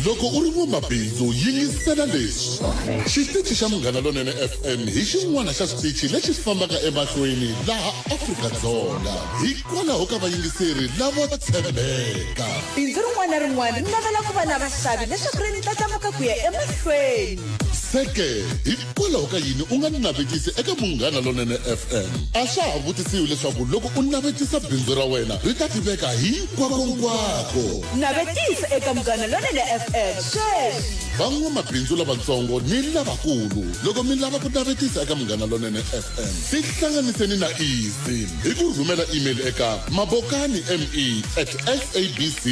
Loko u ri n'wamabindzu yingisela leswi. Xitichi xa Munghana Lonene FM hi xin'wana xa switichi lexi fambaka emahlweni laha Afrika-Dzonga hikwalaho ka vayingiseri lavo tshembeka. Bindzu rin'wana na rin'wana ri navela ku va na vaxavi leswaku ri ndlandlamuka ku ya emahlweni. Se ke, hikwalaho ka yini u nga navetisi eka Munghana Lonene FM? A swa ha vutisiwi leswaku loko u navetisa bindzu ra wena ri ta tiveka hinkwakonkwako. Navetisa eka Munghana Lonene FM sweswi. Van'wamabindzu lavatsongo ni lavakulu, loko mi lava ku navetisa eka Munghana Lonene FM, tihlanganiseni na Easy hi ku rhumela email eka mabokanime at sabc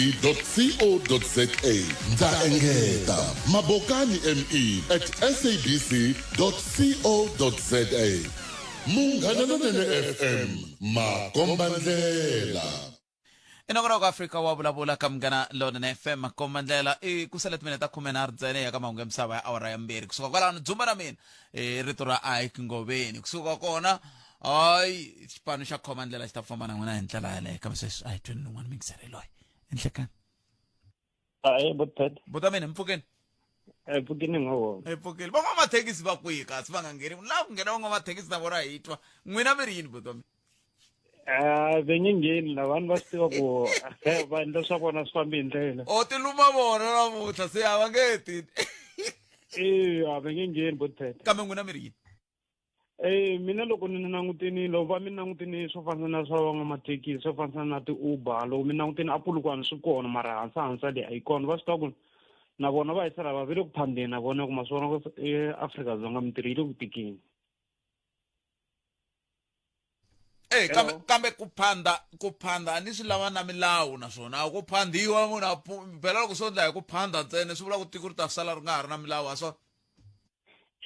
co za. Ndza engeta, mabokanime at sabc co za. Munghana Lonene FM, makombandlela. Enongonoko Afrika wa vulavula ka Munghana Lonene FM makomba ndlela i ku sale timinete ta khumenharhu ntsena ya ka mahungu ya misava ya awara ya mbirhi kusuka kwalano dzumba ra mina i rito ra Ike Ngoveni kusuka kona hayi xipano xa khoma ndlela xi ta famba na n'wina hi ndlela yaleyo kambe sweswi a hi tweni lun'wana mingiseri loyi enhlekani Ahee botpet. Buta mina mpfukeni. Eh pfukeni ngo. Eh pfukeni. Van'wamathekisi va kwihi kasi va nga ngheni? Laha ku nghena van'wamathekisi na vona hi twa. N'wina mi ri yini buti wa mina? Ah ve nge ngheni la vanhu va swi tiva ku eh, va endla swa vona swi fambi hi ndlela. O ti luma vona namuntlha se a va nge ti. Eh a va nge ngheni botpet. Kambe n'wina mi ri yini? Eh mina loko ni langutini loko va mi langutini swo fana na swa van'wamathekisi swo fana na ti-Uber loko mi langutini a Polokwane swi kona mara hansi hansi le a yi kona va swi tiva ku na vona va yisa lava va le ku phandeni na vona ku ma swi vona ku eAfrika-Dzonga mintirho yi le ku tikeni. Eh kambe kambe ku phanda ku phanda a ni swi lava na milawu naswona a ku phandiwa munhu a phela loko swo ndla hi ku phanda ntsena swi vula ku tiko ri ta sala ri nga ha ri na milawu a swona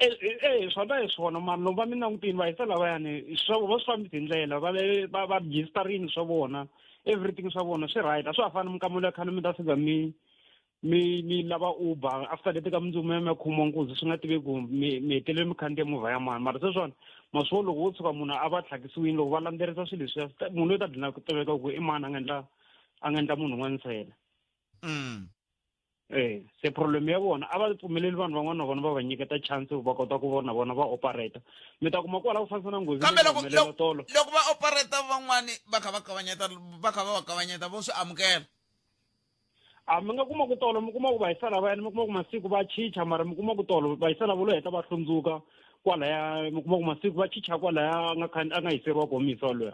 Eh, eh, eh swona hi swona mara loko va mi langutini va hisa lavayani swa va swi fambisi hi ndlela va va va registerini swa vona everything swa vona swi right a swa ha fani minkamelo ya khale mi ta fika mi mi mi lava uber after leti ka mundzuku mi ya mi ya khomiwa nkunzi swi nga tiveki ku mi mi hetelele mi khandziye movha ya mani mara sweswiwani ma swi vona loko wo tshuka munhu a va tlhakisiwile loko va landzelerisa swilo leswiya munhu loyi ta dlina ku tiveka ku i mani a nga endla a nga endla munhu un'wana nsele Eh, se problem ya vona a va pfumeleli vanhu van'wana na vona va va nyiketa chance va kota ku vona vona va operate mi ta kuma kwala ku fambisa na nghozi kambe leyi loko humelela loko tolo loko va operate van'wani va kha va kavanyeta va kha va va kavanyeta vo swi amukela a mi nga kuma ku tolo mi kuma ku vahisa lavayani mi kuma ku masiku va chicha mara mi kuma ku tolo vahisa lavo lo heta va hlundzuka kwalaya mi kuma ku masiku va chicha kwalaya a nga a nga hiseriwa kona mihisa waloya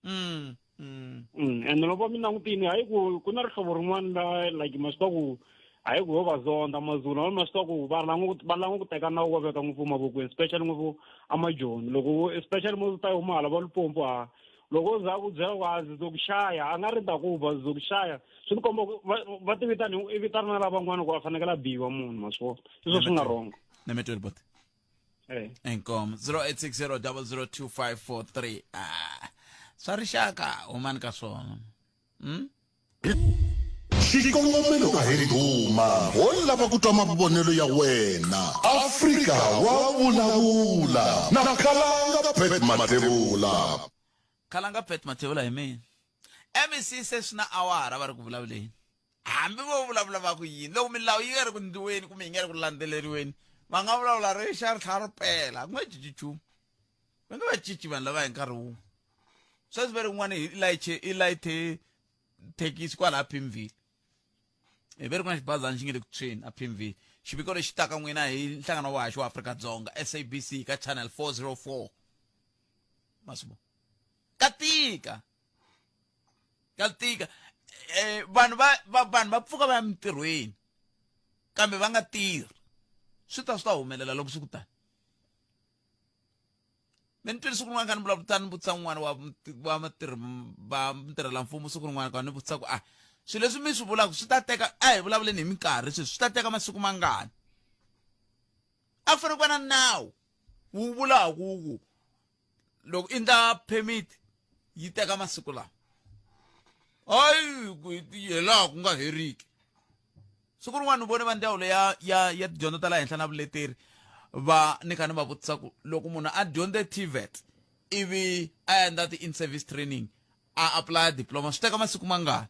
mm, mm. mm and loko mi langutini hayi ku ku na rihlovo rin'wana la like ma swi tiva ku hayi ku ho va zonda mazulu ma swi tiva ku va langa va langa ku teka nawu va veka ngopfu mavokweni especially ngopfu amajoni loko especially mo ta huma hala va lipompo ha loko o za ku byela ku a zizokushaya a nga ri ta ku ba zizokushaya swi ni komba ku va ti vitani i vitana na lavan'wana ku a fanekele a biwa munhu ma swi vona sweswo swi nga wrong nemetweni bote Eh. Inkomo 0860002543 ah swa rixaka humani ka swona Xikongomelo a hi ndhuma ho lava ku twa mavonelo ya wena. Afrika wa vulavula na Khalanga Pat Mathebula. Khalanga Pat Mathebula hi mina. Mec se swi na awara va ri ku vulavuleni hambi vo vulavula va ku yini loko milawu yi nga ri ku ndliweni kumbe yi nga ri ku landzeleriweni va nga vulavula ri xa ri tlhela ri pela ku nga cinci nchumu va nge va cinci vanhu lava hi nkarhi wun'we sweswi va ri kun'wana hi layiche i layithe thekisi kwalaha Pimville hi ve ri ku na xibazana xi nge le ku tshweni a Pimville xiviko lexi taka n'wina hi nhlangano wa haxo wa Afrika-Dzonga SABC ka channel 404 masivo ka tika ka tika eh vanhu va vanhu va pfuka va ya mintirhweni kambe va nga tirhi swi ta swi ta humelela loko swi ku tani mi ni twile siku rin'wana kha ni vulavula ni vutisa un'wana wa wa mutirhi va mutirhelamfumo siku rin'wana ka ni vutisa ku a swilo leswi mi swi vulaka swi ta teka a hi vulavuleni hi minkarhi sweswi swi ta teka masiku mangani a ku fanele ku va na nawu wu vulaka ku loko i ndla permit yi teka masiku lawa hayi hi laha ku nga heriki siku rin'wana ni vone va ndzawulo ya ya ya tidyondzo ta le henhla na vuleteri va ni kha ni va vutisa ku loko munhu a dyondze TVET ivi a endla ti-in service training a apply diploma swi teka masiku mangani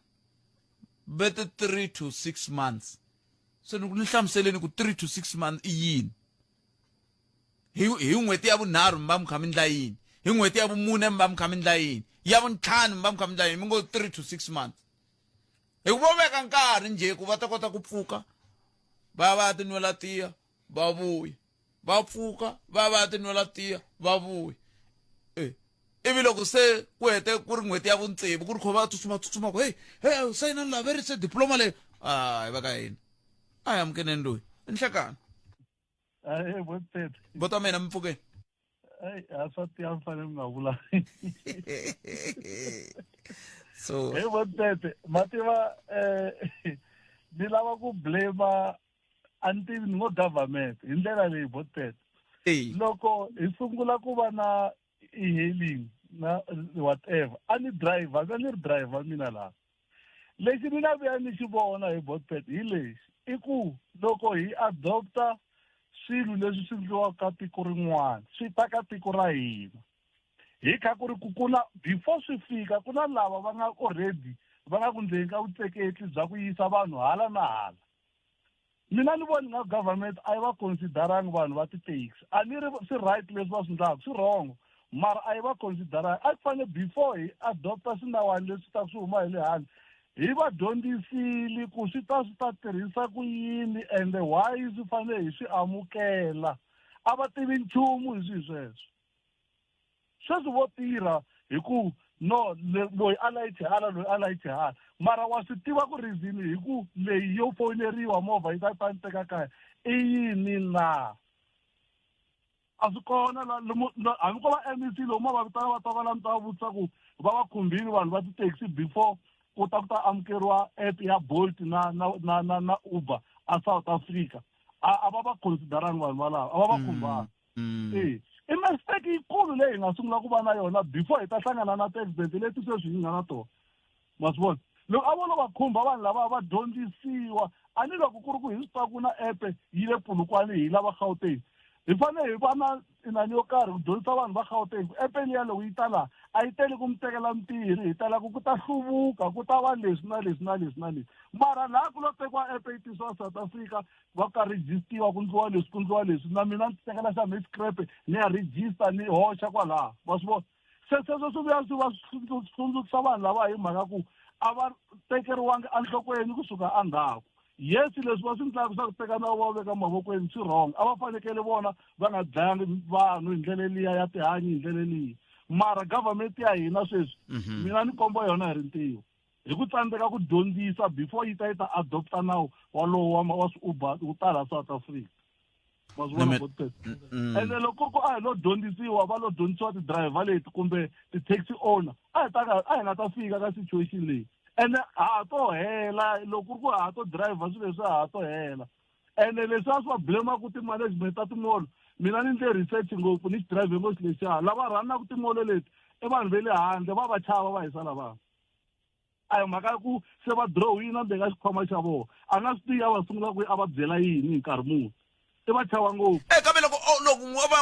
ve ti 3 to 6 months se ni ku ni hlamuseleni ku 3 to 6 months i yini hi hi n'hweti ya vunharhu mi va mi kha mi ndla yini hi n'hweti ya vumune mi va mi kha mi ndla yini ya vuntlhanu mi va mi kha mi ndla yini mi ngo 3 to 6 months hi ku vo veka nkarhi njhe ku va ta kota ku pfuka va ya va ya tinwela tiya va vuya va pfuka va ya va ya tinwela tiya va vuya e ivi loko se ku hete ku ri n'hweti ya vuntsevu ku ri kho va tsutsuma tsutsuma ku hey hey sayinani la ve ri se diploma leyi a hi va ka hina a hi amukeleni loyi i nhlekani Ahee, vo Tete. vo ta mina mi pfukeni Eyi, a swa tiya mi fanele mi nga vula. so He vo Tete, ma tiva eh ni lava ku blame a ni tivi ni ngo government hi ndlela leyi vo Tete. Loko hi sungula ku va na e-hailing na whatever, a ni driver, a ni ri driver mina laha. Lexi ni nga vuya ni xi vona hi Botpet hi lexi i ku loko hi adopta swilo leswi swi endliwaka ka tiko rin'wana swi ta ka tiko ra hina hi kha ku ri ku ku na before swi fika ku na lava va nga already va nga ku ndzeni ka vutleketli bya ku yisa vanhu hala na hala mina ni voni nga government a yi va considerangi vanhu va ti-taxi a ni ri swi right leswi va swi ndlaka swi wrong mara a yi va considerangi a ku fanele before hi adopta swinawani leswi ta swi huma hi le handle hi va dyondzisile ku swi ta swi ta tirhisa ku yini ende why swi fanele hi swi amukela a va tivi nchumu hi swihi sweswo sweswi vo tirha hi ku no loyi a layiche hala loyi a layiche hala mara wa swi tiva ku reason hi ku leyi yo foyineriwa movha yi ta ta ni teka kaya i yini na a swi kona hambi ko va mec lomu va vitana va twa va la mi ta va vutisa ku va va khumbini vanhu va ti-taxi before ku ta ku ta amukeriwa app ya bolt na na na na na uber a south africa a a va va considerangi vanhu valava a va va khumbanga E i mistake yikulu leyi hi nga sungula ku va na yona before hi ta hlangana na ti-accident leti sweswi hi nga na tona ma swi vona loko a vo lo va khumba vanhu lava va dyondzisiwa a ni loko ku ri ku hi swi tiva ku na app yi le Polokwane hi lava Gauteng hi fanele hi va na inani yo karhi ku dyondzisa vanhu va Gauteng ku app liya loko yi ta laha a yi teli ku mi tekela mintirho hi tela ku ku ta hluvuka ku ta va leswi na leswi na leswi na leswi mara laha ku lo tekiwa app yi tisiwa South Africa va ka registiwa ku ndliwa leswi ku ndliwa leswi na mina ni tekela xa me scrape ni ya register ni hoxa kwalaha wa swi vona se sweswo swi vuya swi va swi hlundzukisa vanhu lava hi mhaka ku a va tekeriwangi enhlokweni kusuka endzhaku yes leswi va swi ndlaka swa ku teka nawu va veka mavokweni swi wrong a va fanekele vona va nga dlayangi vanhu hi ndlela liya ya tihanyi hi ndlela liya mara government ya hina sweswi mina ni komba yona hi rintiho hi ku tsandzeka ku dyondzisa before yi ta yi ta adopta nawu walowo wa wa swi-uber wu tala South Africa ma swi vona botpet ende loko ku ri ku a hi lo dyondzisiwa va lo dyondzisiwa ti-driver leti kumbe ti-taxi owner a hi ta ka a hi nga ta fika ka situation leyi ende ha ha to hela loko ku ri ku ha ha to driver swilo leswi ha ha to hela ene leswi a swi va blame-aku ti-management ta timolo mina ni ndle research ngopfu ni xi drive ngopfu lexiya lava rhanaka timolo leti i vanhu ve le handle va va chava va hisa lavaya a hi mhaka ya ku se va dirowina ndzeni ka xikhwama xa vona a nga swi tivi a va sungula ku a va byela yini hi nkarhi muni i va chava ngopfu e kambe loko loko o va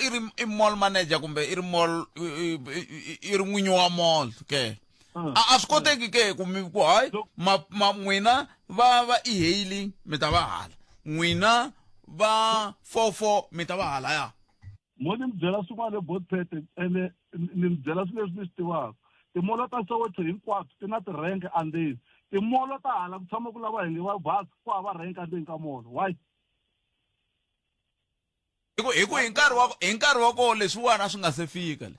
i ri i mall manager kumbe i ri mall i ri n'winyi wa mall ke A a swi koteki ke ku mi ku hayi ma ma n'wina va va e-hailing mi ta va hala n'wina va 44 mi ta va halaya Mo ni mi byela swin'wana le Botpete ene ni mi byela swilo leswi ni swi tivaka. Timolo ta Soweto hinkwato ti na tirhenke andzeni. Timolo ta hala ku tshama ku lava hi nge va bazi ku hava rhenke andzeni ka molo. Why? Hi ku hi ku hi nkarhi wa hi nkarhi wa koho leswiwani a swi nga se fika le.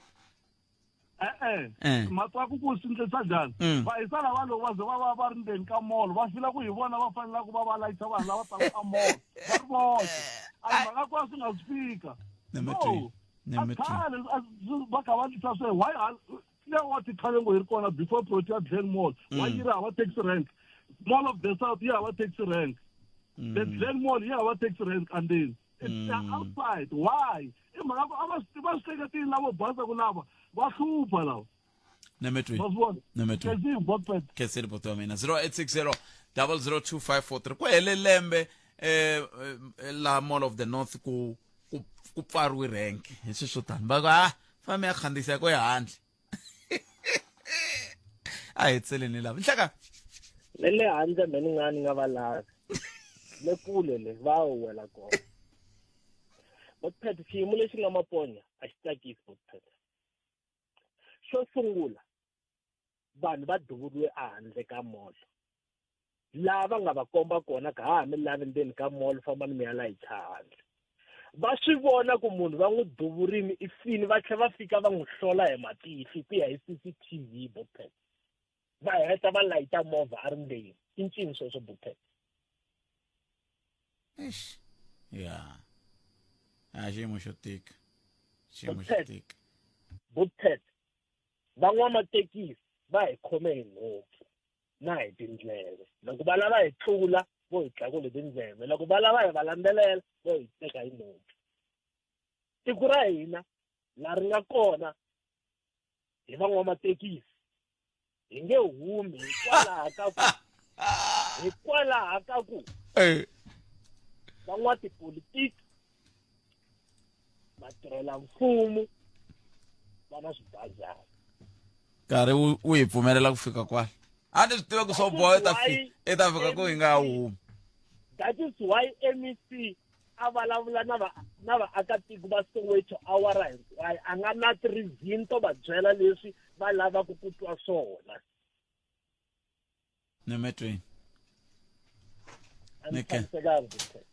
E-e. Eh. Ma twa ku ku swi endlisa njhani? Vahisa lava loko va ze va va va ri ndzeni ka mall va fila ku hi vona va fanelaka va va layicha vanhu lava taka a mall va ri voxe. A hi mhaka ku a swi nga si fika. Number No. three. A Number three. khale a swi- va kha va endlisa swe why Clearwater khale ngo yi ri kona before Protea Glen Mall. Why yi ri hava taxi rank? Mall of the South yi hava taxi rank. The Glen Mall yi hava taxi rank andzeni. It's outside. Why? I mhaka ku a va swi va swi hleketile lavo basa ku lava va hlupha lava. Number three. Va swi vona? Number three. Khensile Botpet. Khensile buti wa mina 0860 002543 ku hele lembe eh eh, la Mall of the North ku ku ku pfariwe rank hi sweswo tani va ku ah famba ya khandziyisa ko ehandle a hi tseleni lava nhlaka le le handle me ni nga ni nga va lavi le kule le va wela kona Botpet xiyimo lexi nga maponya a xi tsakisi Botpet xo sungula vanhu va duvuriwe ehandle ka mall laha va nga va komba kona ka ha ha mi lavi ndzeni ka mall fambani mi ya layicha handle va swi vona ku munhu va n'wi duvurini i fini va tlhela va fika va n'wi hlola hi matihlo ku ya hi C_C_T_V Botpet va heta va layita movha a ri ndzeni i ncini sweswo Botpet Eish. Ya. A xiyimo xo tika. Xiyimo xo tika. Botpet van'wamathekisi va hi khome hi nhompfu na hi tindleve loko va lava hi tlula vo hi tlakula hi tindleve loko va lava hi va landzelela vo hi teka hi nhompfu tiko ra hina la ri nga kona hi van'wamathekisi hi nge humi hikwalaho ka ku hikwalaho ka ku van'watipolitiki vatirhela mfumo va na swibazana nkarhi wu wu hi pfumelela ku fika kwala a ni swi tiva ku swo boha i ta fi i ta fika ku hi nga humi that is why mec a vulavula na va na vaakatiko va soweto awara hinkwayo a nga na ti-reason to va byela leswi va lavaka ku twa swona nemetweni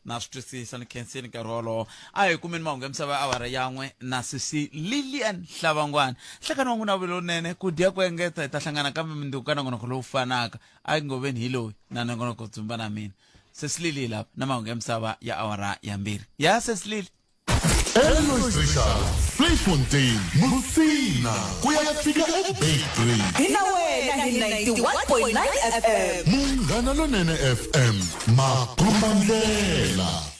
na swi twisisa ni khensini nkarhi wolowo a hi kumeni mahungu ya misava ya awara yan'we na sisi lilian hlavangwana nhlekani wa n'wina vulonene ku dya ku engeta hi ta hlangana kambe mundzuku ka nongonoko lowu fanaka a yi ngoveni hi loyi na nongonoko dzumba na mina sesi lili lapa na mahungu ya misava ya awara ya mbirhi ya sesi lili Elois Richard, Vleifontein, Musina, ku ya fika eBeitbridge. Hi na wena hi 91.9 FM. Munghana Lonene FM, makombandlela.